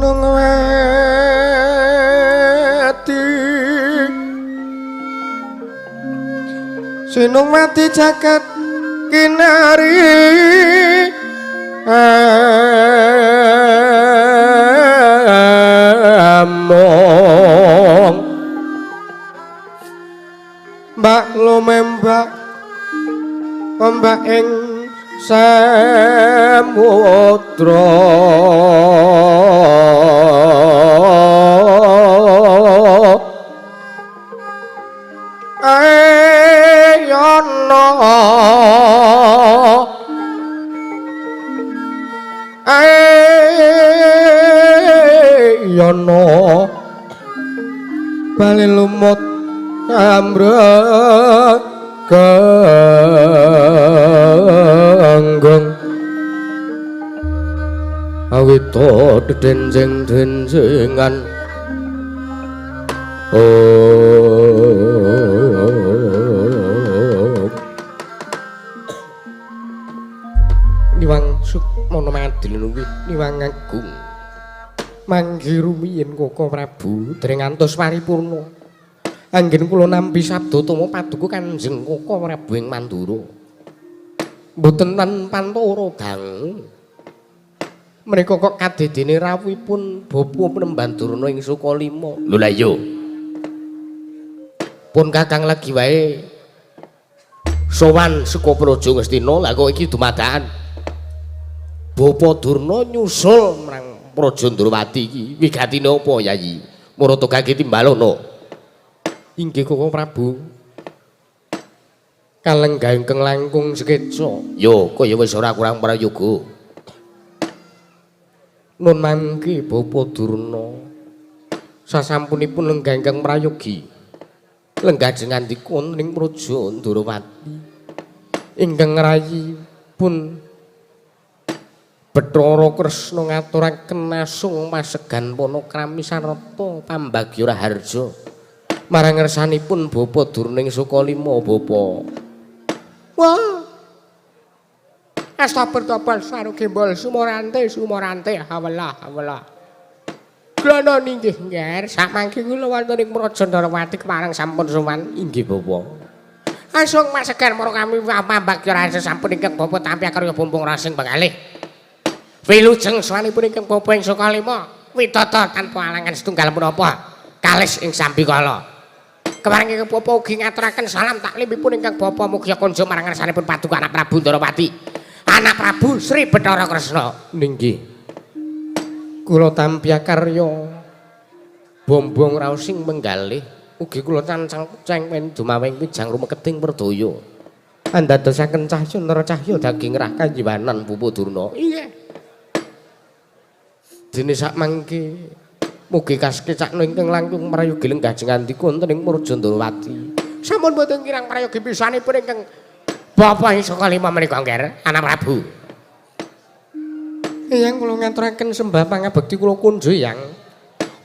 Sinung wedi, sinung wedi jagat kinari among. Mbak lumembak ombak ing samudra. Ayono ayono bali lumut ambrek genggung awita dedenjeng-denjengan. Oh niwang sukmana madil luwih niwang agung manggi rumiyin Koko Prabu dereng ngantos paripurna. Anggen kula nampi sabda tama paduka Kanjeng Koko Prabu ing Mandura. Mboten tan pantara dangu. Menika kok kadedene rawuhipun Bapa Penemban Durna ing Sukalima. Lho la iya. Pun Kakang lagi wae sowan saka Praja Ngastina, lha kok iki dumadakan Bapa Durna nyusul marang Praja Ndrawati iki. Wigatine apa, Yayi? Murata kaki timbalono. Inggih Koko Prabu. Kalenggah ingkang langkung sekeca. Yo, kaya wis ora kurang prayoga. Nun mangke Bapa Durna sasampunipun lenggah ingkang prayogi. Lenggah jengandika wonten ing Praja Ndrawati. Ingkang ngrayi pun Bathara Kresna ngaturaken asung pasegan panakrami sarta pambagya raharja marang ngersanipun Bapa Durna ing Sukalima. Bapa. Wah. Astagfirullah sarugembol sumorante sumorante hawelah hawelah. Glana ninggih ngger samangke kula wonten ing Praja Ndrawati kepareng sampun sowan. Inggih Bapa. Asung pasegan para kami pambagya raharja sampun ingkang Bapa tampi akarya bumbung rasing pengalih. Wilujeng sowanipun ingkang Bapa ing Sukalima widata tanpa alangan setunggal menapa kalis ing sambikala. Kepareng ingkang Bapa ugi ngaturaken salam taklimipun ingkang Bapa mugi kunjung marang ngersanipun paduka anak Prabu Ndrawati. Anak Prabu Sri Bathara Kresna. Ninggih. Kula tampi akarya bombong raosing menggalih ugi kula cancang cengwen dumaweng wijang rumeketing perdaya. Andadosaken cahya nara cahya daging rah kanjiwanan Bapa Durna. Inggih. Dene sak mangke mugi kasekecakna ingkang langkung prayogi lenggah jengandika wonten ing Praja Ndrawati. Sampun boten kirang prayogi pisanipun ingkang Bapa ing Sukalima menika ngger anak Prabu. Eyang kula ngaturaken sembah pangabekti kula kunjo Eyang.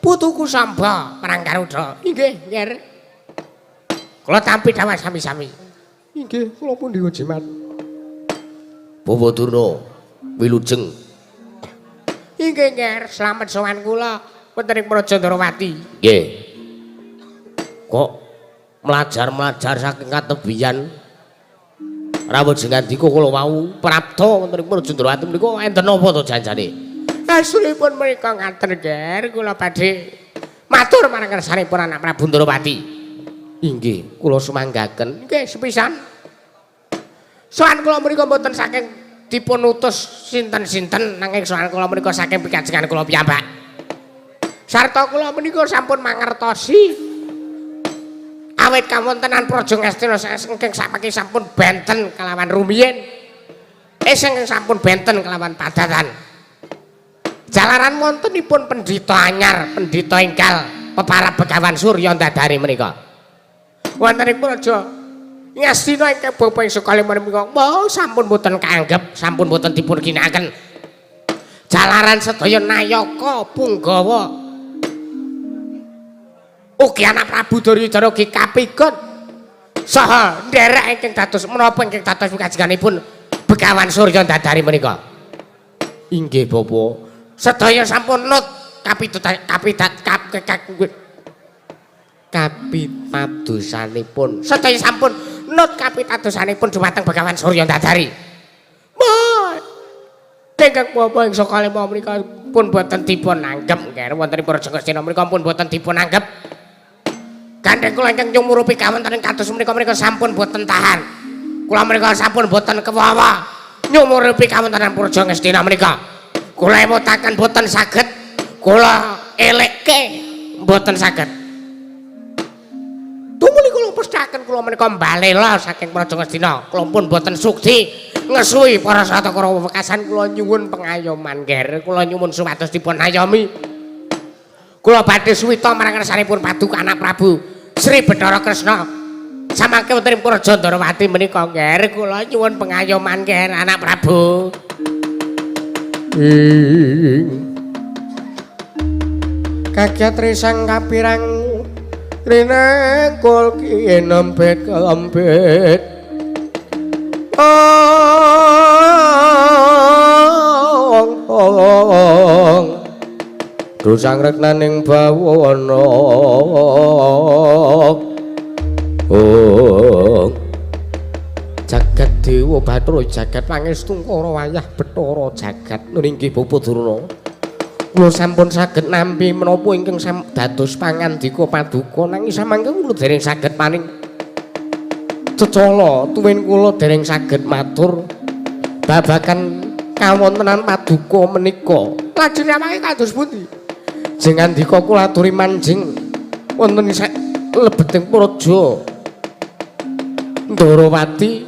Putuku Samba marang Garuda. Inggih, ngger. Kula tampi dhawah sami-sami. Inggih, kula pundi jimat. Bapa Durna wilujeng. Inggih, ngger, slamet sowan kula wonten ing Praja Ndrawati. Nggih. Kok mlajar-mlajar saking katebian rawuh jengandika kula wau prapta wonten ing Praja Ndrawati menika enten napa to janjane? Aslipun menika ngaten, Ger, kula badhe matur marang kersanipun anak Prabu Ndrawati. Inggih, kula sumanggaken. Nggih, sepisan. Sowan kula menika mboten saking dipun utus sinten-sinten nanging sowan kula menika saking pikajengan kula piyambak. Sarta kula menika sampun mangertosi awit kawontenan Praja Ngastina ingkang sakmangke sampun benten kelawan rumiyin. Ingkang sampun benten kelawan padatan. Jalaran wontenipun pendhita anyar, pendhita enggal peparab Begawan Surya Ndadari menika. Wonten ing Praja Ngastina ingkang bapa ing Sukalima menika sampun boten kaanggep, sampun boten dipun ginakaken. Jalaran sedaya nayaka punggawa ugi anak Prabu Duryudana ugi kapigon saha nderek ingkang dados menapa ingkang dados pikajenganipun Begawan Surya Ndadari menika. Inggih Bapa, sedaya sampun nut kapitat kap kapitadosanipun. Sedaya sampun nut kapitadosanipun dumateng Begawan Surya Ndadari. Ingkang bapa ing saka lima menika pun boten dipun anggep nggih wonten ing Praja Ngastina menika pun boten dipun anggep. Gandheng kula ingkang nyumurupi kawontenan kados menika menika sampun boten tahan. Kula menika sampun boten kewawa nyumurupi kawontenan Praja Ngastina menika. Kula emutaken boten saged, kula elekke boten saged. Tumuli kula pesthakaken kula menika mbalela saking Praja Ngastina. Kula pun boten sugdi ngesuhi para Sata Kurawa wekasan kula nyuwun pengayoman nger, kula nyuwun supados dipun ayomi. Kula badhe suwita marang ngersanipun Paduka Anak Prabu Sri Bathara Kresna. Samangke wonten ing Praja Ndorowati menika nger, kula nyuwun pengayoman nger Anak Prabu. Kakyat risang kapirang rinengkul kinempit kelempit. Ong ong dosang reknaning bawana. Ong jagat dewa bathara jagat pangestu kara wayah bathara jagat nggih Bapa Durna. Kula sampun saged nampi menapa ingkang dados pangandika paduka nanging samangke kula dereng saged paring cecala tuwin kula dereng saged matur babagan kawontenan paduka menika. Lajeng awake kados pundi? Jeng ngandika kula aturi manjing wonten ing lebeting praja Ndorowati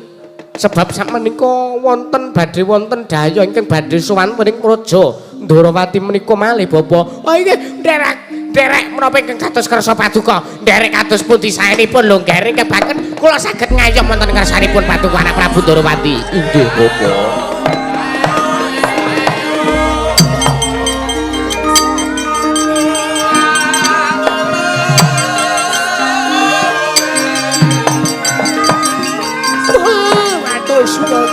sebab sakmenika wonten badhe wonten daya ingkang badhe sowan ing praja Ndorowati menika malih bapa. Oh inggih nderek nderek menapa ingkang dados kersa paduka nderek kados pundi saenipun lho nggih kebaken kula saged ngayom wonten ngersanipun paduka Anak Prabu Ndorowati. Inggih bapa. Waduh suwun.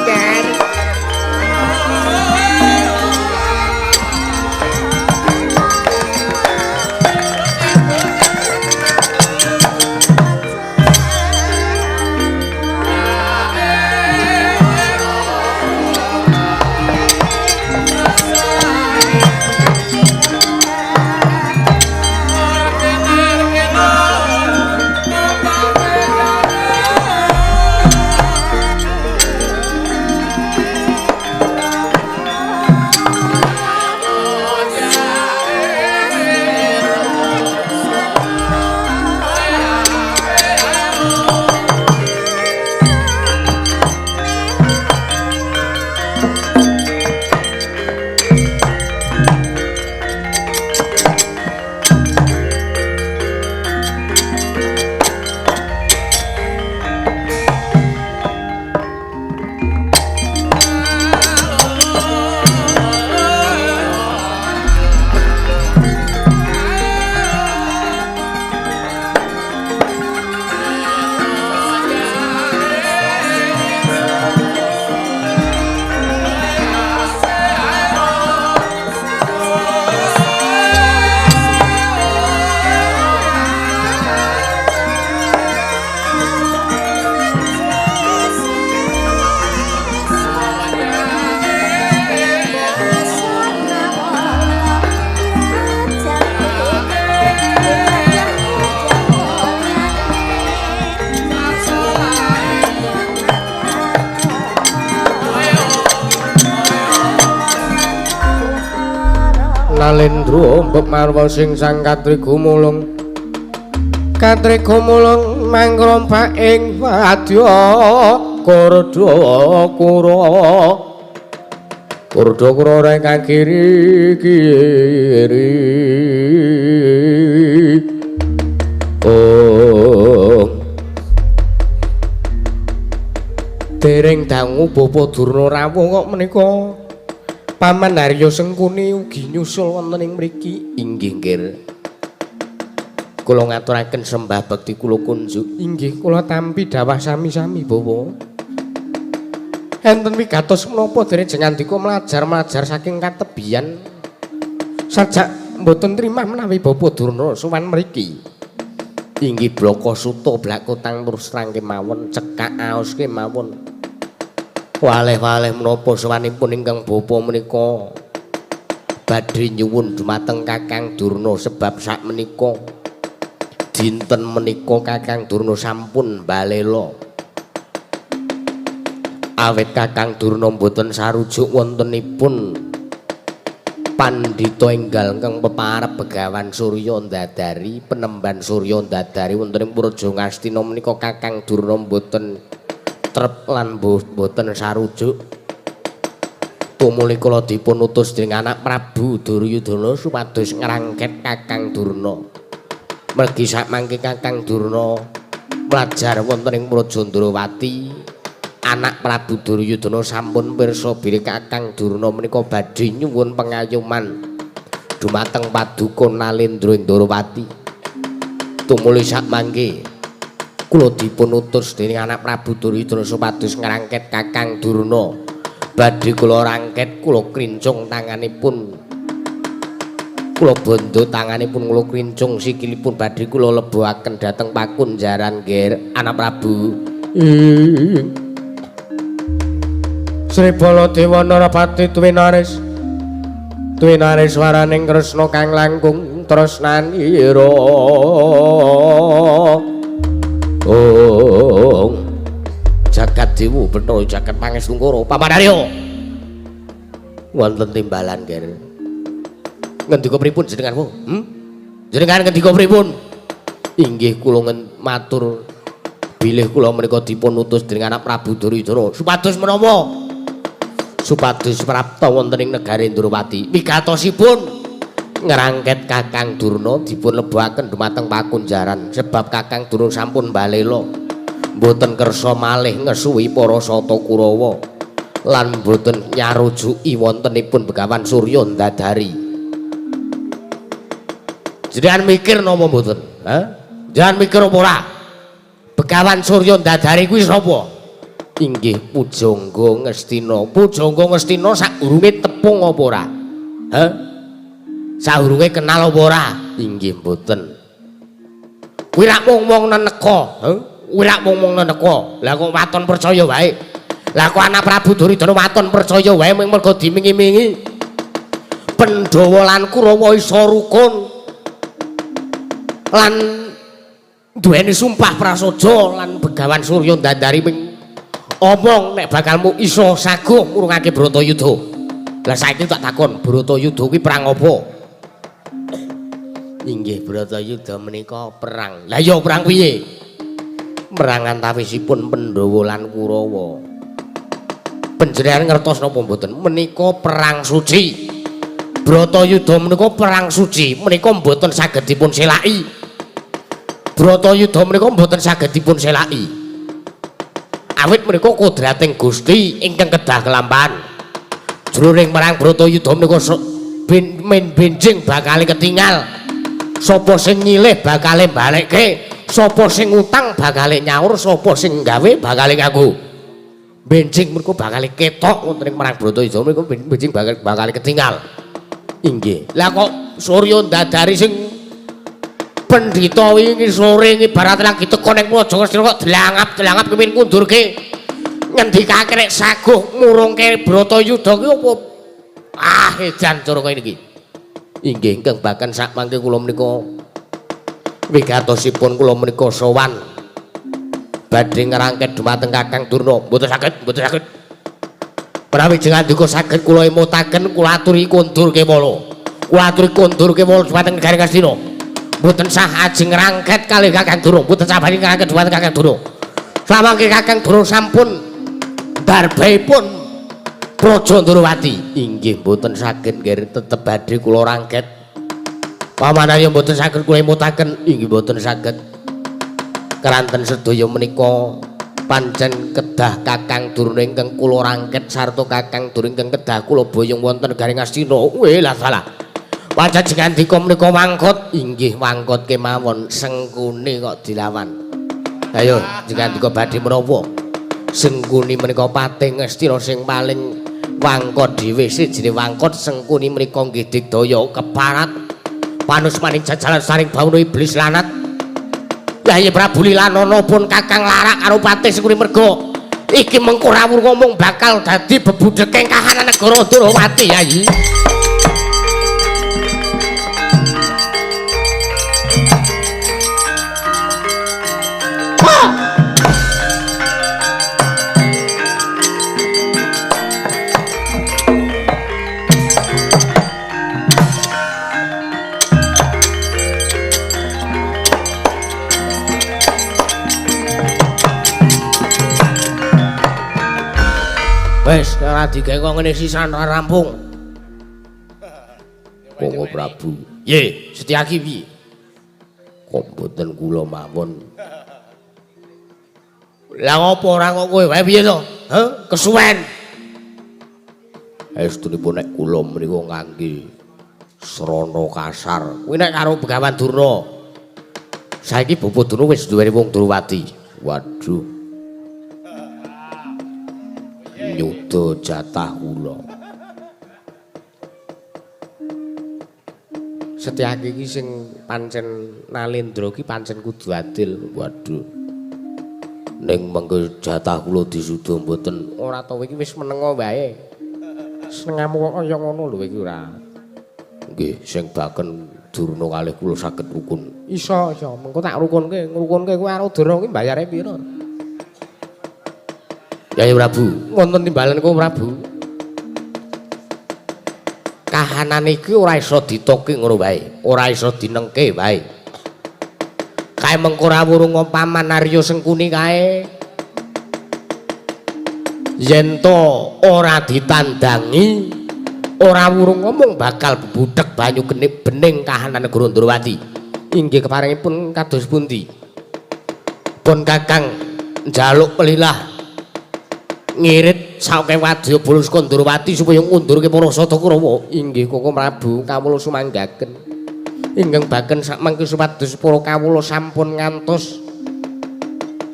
Nalendra mbok marwa sing sang katrigumulung katrigumulung mangrompak ing wadya kurda kura kurda kura ingkang kiri kiri. Oh dereng dangu Bapa Durna rawuh kok menika Paman Haryo Sengkuni ugi nyusul wonten ing mriki. Inggih nggih. Kula ngaturaken sembah bekti kula kunjuk. Inggih kula tampi dawah sami-sami Bapak. Enten wigatos menapa dereng jeng ngandika mlajar-mlajar saking katebian sajak Mboten trimah menawi Bapak Durna sowan mriki. Inggih blaka suta blakotang terus terang kemawon cekak aos kemawon. Waleh-waleh menapa sowanipun ingkang bapa menika badhe nyuwun dumateng Kakang Durna sebab sakmenika dinten menika Kakang Durna sampun balela. Awit Kakang Durna mboten sarujuk wontenipun pandhita enggal ingkang peparep Begawan Surya Ndadari, penemban Surya Ndadari wonten ing Praja Ngastina menika Kakang Durna mboten trep lan mboten sarujuk. Tumuli kula dipun utus dening anak Prabu Duryudana supados ngrangket Kakang Durna. Mergi sakmangke Kakang Durna mlajar wonten ing Praja Ndrawati, anak Prabu Duryudana sampun pirsa bilih Kakang Durna menika badhe nyuwun pengayoman dumateng Paduka Nalendra Ndrawati. Tumuli sakmangke kula dipun utus dening anak Prabu Duryudana supados ngrangket Kakang Durna. Badhe kula rangket, kula krincung tanganipun, kula bondo tanganipun, kula krincung sikilipun, badhe kula lebokaken dhateng pakunjaran Ger anak Prabu. Sri Baladewa Narapati Twinaris Twinaris waraning Kresna kang langkung tresnanira. Oh jagat dewa Bathara jagat pangestungkara Pamanarya wonten timbalan Ger. Ngendika pripun jenenganmu? Jenengan ngendika pripun? Inggih kula matur bilih kula menika dipun utus dening anak Prabu Duryudana supados menapa? Supados prapta wonten ing negari Ndrawati. Wigatosipun ngrangket Kakang Durna dipun lebokaken dumateng pakunjaran sebab Kakang Durna sampun balela mboten kersa malih ngesuwi para Sata Kurawa lan mboten nyarujuki wontenipun Begawan Surya Ndadari. Jenengan mikir napa mboten? Ha? Jenengan mikir apa ora? Begawan Surya Ndadari kuwi sapa? Inggih Pujangga Ngastina. Pujangga Ngastina sadurunge tepung apa ora? Ha? Sadurunge kenal apa ora? Inggih mboten. Kuwi rak wong-wong neneka, ha? Kuwi rak wong-wong neneka. Lah kok waton percaya wae. Lah kok anak Prabu Duryudana waton percaya wae mung mergo dimingi-mingi. Pandhawa lan Kurawa isa rukun lan duweni sumpah prasaja lan Begawan Surya Ndadari ming omong nek bakalmu iso saguh murungake Bratayuda. Lah saiki tak takon, Bratayuda kuwi perang apa? Inggih Bratayuda menika perang. Lah ya perang piye? Perang antawisipun Pandhawa lan Kurawa. Panjenengan ngertos napa mboten? Menika perang suci. Bratayuda menika perang suci, menika mboten saged dipun selaki. Bratayuda menika mboten saged dipun selaki. Awit menika kodrating Gusti ingkang kedah kelampahan. Jroning perang Bratayuda menika men benjing bakale ketingal. Sapa sing nyilih bakale balekke, sapa sing utang bakale nyaur, sapa sing gawe bakale nganggo. Benjing menika bakale ketok wonten ing perang Bratayuda menika benjing bakale ketingal. Inggih. Lah kok Surya Ndadari sing pendhita wingi sore ibarat lagi teko ning Praja Ngastina kok delangap-delangap kepengin kundurke. Ngendikake nek saguh murungke Bratayuda ki apa? Ah, edan cara kaya niki. Inggih ingkang bahkan sakmangke kula menika wigatosipun kula menika sowan badhe ngrangket dumateng Kakang Durna. Mboten saged, mboten saged. Menawi jengandika saged kula emutaken kula aturi kondur kewala. Kula aturi kondur kewala dumateng negari Ngastina. Mboten sah ajeng ngrangket kalih Kakang Durna, mboten sah badhe ngrangket dumateng Kakang Durna. Samangke Kakang Durna sampun darbaipun Praja Ndrawati. Inggih mboten saged nggih tetep badhe kula rangket. Pamanarya mboten saged kula emutaken, inggih mboten saged. Keranten sedaya menika pancen kedah Kakang Durna ingkang kula rangket sarta Kakang Durna ingkang kedah kula boyong wonten negari Ngastina. Weh lah salah. Pancen jengandika menika wangkot, inggih wangkot kemawon Sengkuni kok dilawan. Ayo jengandika badhe menapa? Sengkuni menika patih Ngastina sing paling wangkot dhewe, sijine wangkot Sengkuni menika nggih digdaya keparat. Panusmaning jajalan saring bawono iblis lanat. Yayi Prabu Lilanana pun Kakang larak karo Patih Sengkuni merga iki mengko rawuh ngomong bakal dadi bebudheking kahanan negara Ndorowati Yayi. Wes ora digawe kok ngene sisan ora rampung. Koko Prabu. Ye, Setyaki piye? Kok mboten kula mawon. Lah ngopo ora kok kowe wae piye to? Heh, kesuwen. Estunipun nek kula menika ngangge srana kasar. Kuwi nek karo Begawan Durna. Saiki Bapa Durna wis duweni wong Ndorowati. Waduh. Nyuda jatah kula. Setyaki iki sing pancen Nalendra iki pancen kudu adil. Waduh. Ning mengko jatah kula disuda mboten. Ora to iki wis menengo wae. Senengamu kok kaya ngono lho iki ora. Nggih, sing baken Durna kalih kula saged rukun. Iso, iso. Mengko tak rukunke, ngrukunke kowe karo Durna kuwi mbayare pira? Yayi Prabu, wonten timbalan kowe Prabu. Kahanan iki ora iso ditoki ngono wae, ora iso dinengke wae. Kae mengko ora wurung paman Arya Sengkuni kae. Yen to ora ditandangi, ora wurung ngomong bakal bebudhek banyu genip bening kahanan negara Ndorowati. Inggih keparengipun kados pundi? Pun Kakang njaluk pelilah ngirit saoke wadya bala saka Ndorowati supaya ngundurke para Sata Kurawa. Inggih Koko Prabu, kawula sumanggaken. Ingkang baken sakmangke supados para kawula sampun ngantos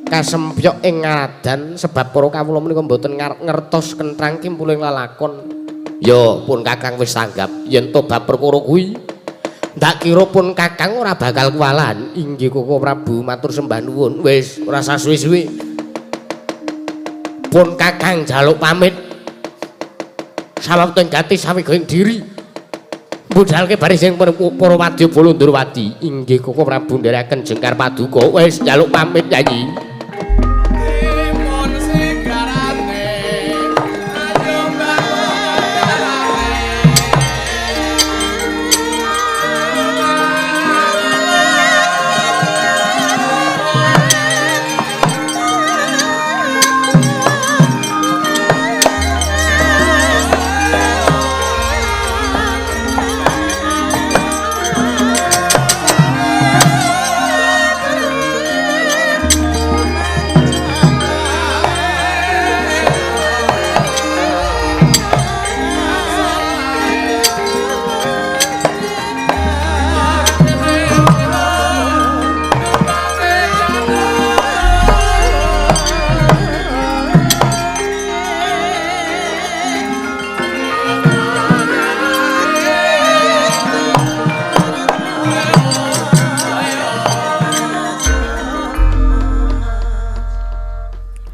kasempyok ing ngaradan sebab para kawula menika mboten ngertos kentrang kimpuling lalakon. Ya pun Kakang wis tanggap yen to bab perkara kuwi ndak kira pun Kakang ora bakal kuwalahan. Inggih Koko Prabu, matur sembah nuwun. Wis ora usah suwe-suwe. Pun Kakang njaluk pamit sawektu gati sawigoing diri budalke baris sing para wadya bala Ndorowati. Inggih Koko Prabu ndherekaken jengkar paduka. Wis njaluk pamit Yayi.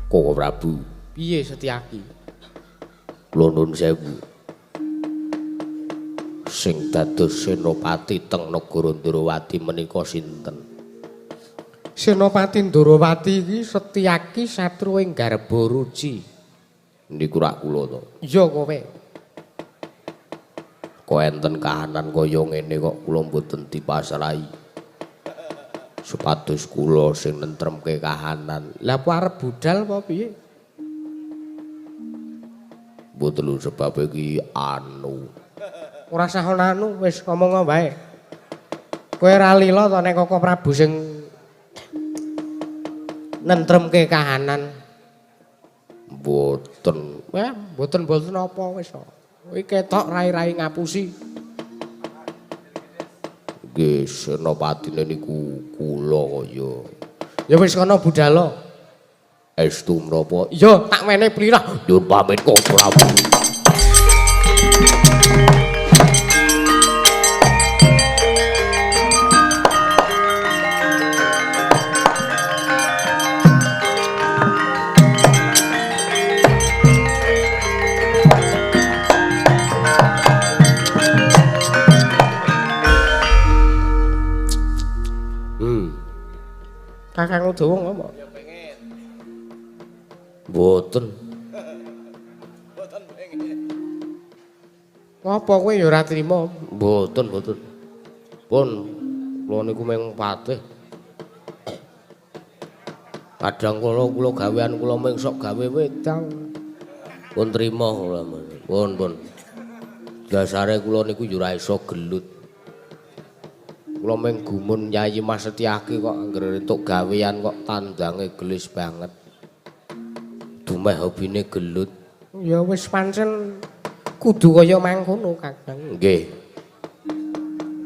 Koko Prabu. Piye Setyaki? Kula nuwun sewu. Sing dados senopati teng negara Ndorowati menika sinten? Senopati Ndorowati iki Setyaki satru ing Garbaruci. Niku rak kula to. Iya kowe. Kok enten kahanan kaya ngene kok kula mboten dipasrahi. Supados kula sing nentremke kahanan. Lah apa arep budal apa piye? Mboten lho sebab iki anu. Ora usah anu, wis ngomong wae. Kowe ora lila to nek Koko Prabu sing nentremke kahanan? Mboten. Wah, mboten-mboten apa wis. Kowe ketok rai-rai ngapusi. Nggih, senopatine niku kula kaya. Ya wis kono budala. Estu menapa? Iya, tak wene plirah. Nyuwun pamit Koko Prabu. Kakang Udawa ngopo? Ya pengen. Mboten. Mboten pengen. Ngopo kowe ya ora trima? Mboten, mboten. Pun kula niku mung patih. Kadang kula kula gawean kula mung sok gawe wedang. Pun trima kula. Pun, pun. Dasare kula niku ya ora iso gelut. Kula mung gumun Yayi Mas Setyaki kok anggere entuk gawean kok tandange gelis banget. Dumeh hobine gelut. Ya wis pancen kudu kaya mangkono, Kakang. Nggih.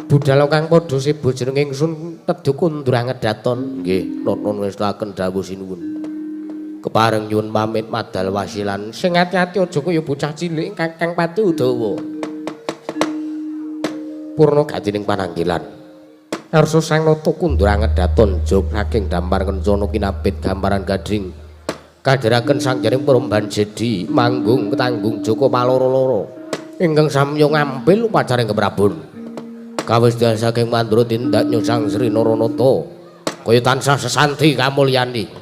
Budal kang padha sebo jeneng ingsun tedhuk kundur angedaton. Nggih, nuwun ngestakaken dawuh sinuwun. Kepareng nyuwun pamit madal wasilan. Sing ati-ati aja kaya bocah cilik Kakang Pati Udawa. Purna gatining pananggilan. Arsa sang nata kundur angedaton jog saking dampar kencana kinabit gamparan gading. Kadheraken sang jaring peromban jedi manggung ketanggung Joko paloro-loro. Ingkang samya ngampil upacaring keprabon. Kawis saking mandura tindak nyusang Sri Naranata. Kaya tansah sesanti kamulyani.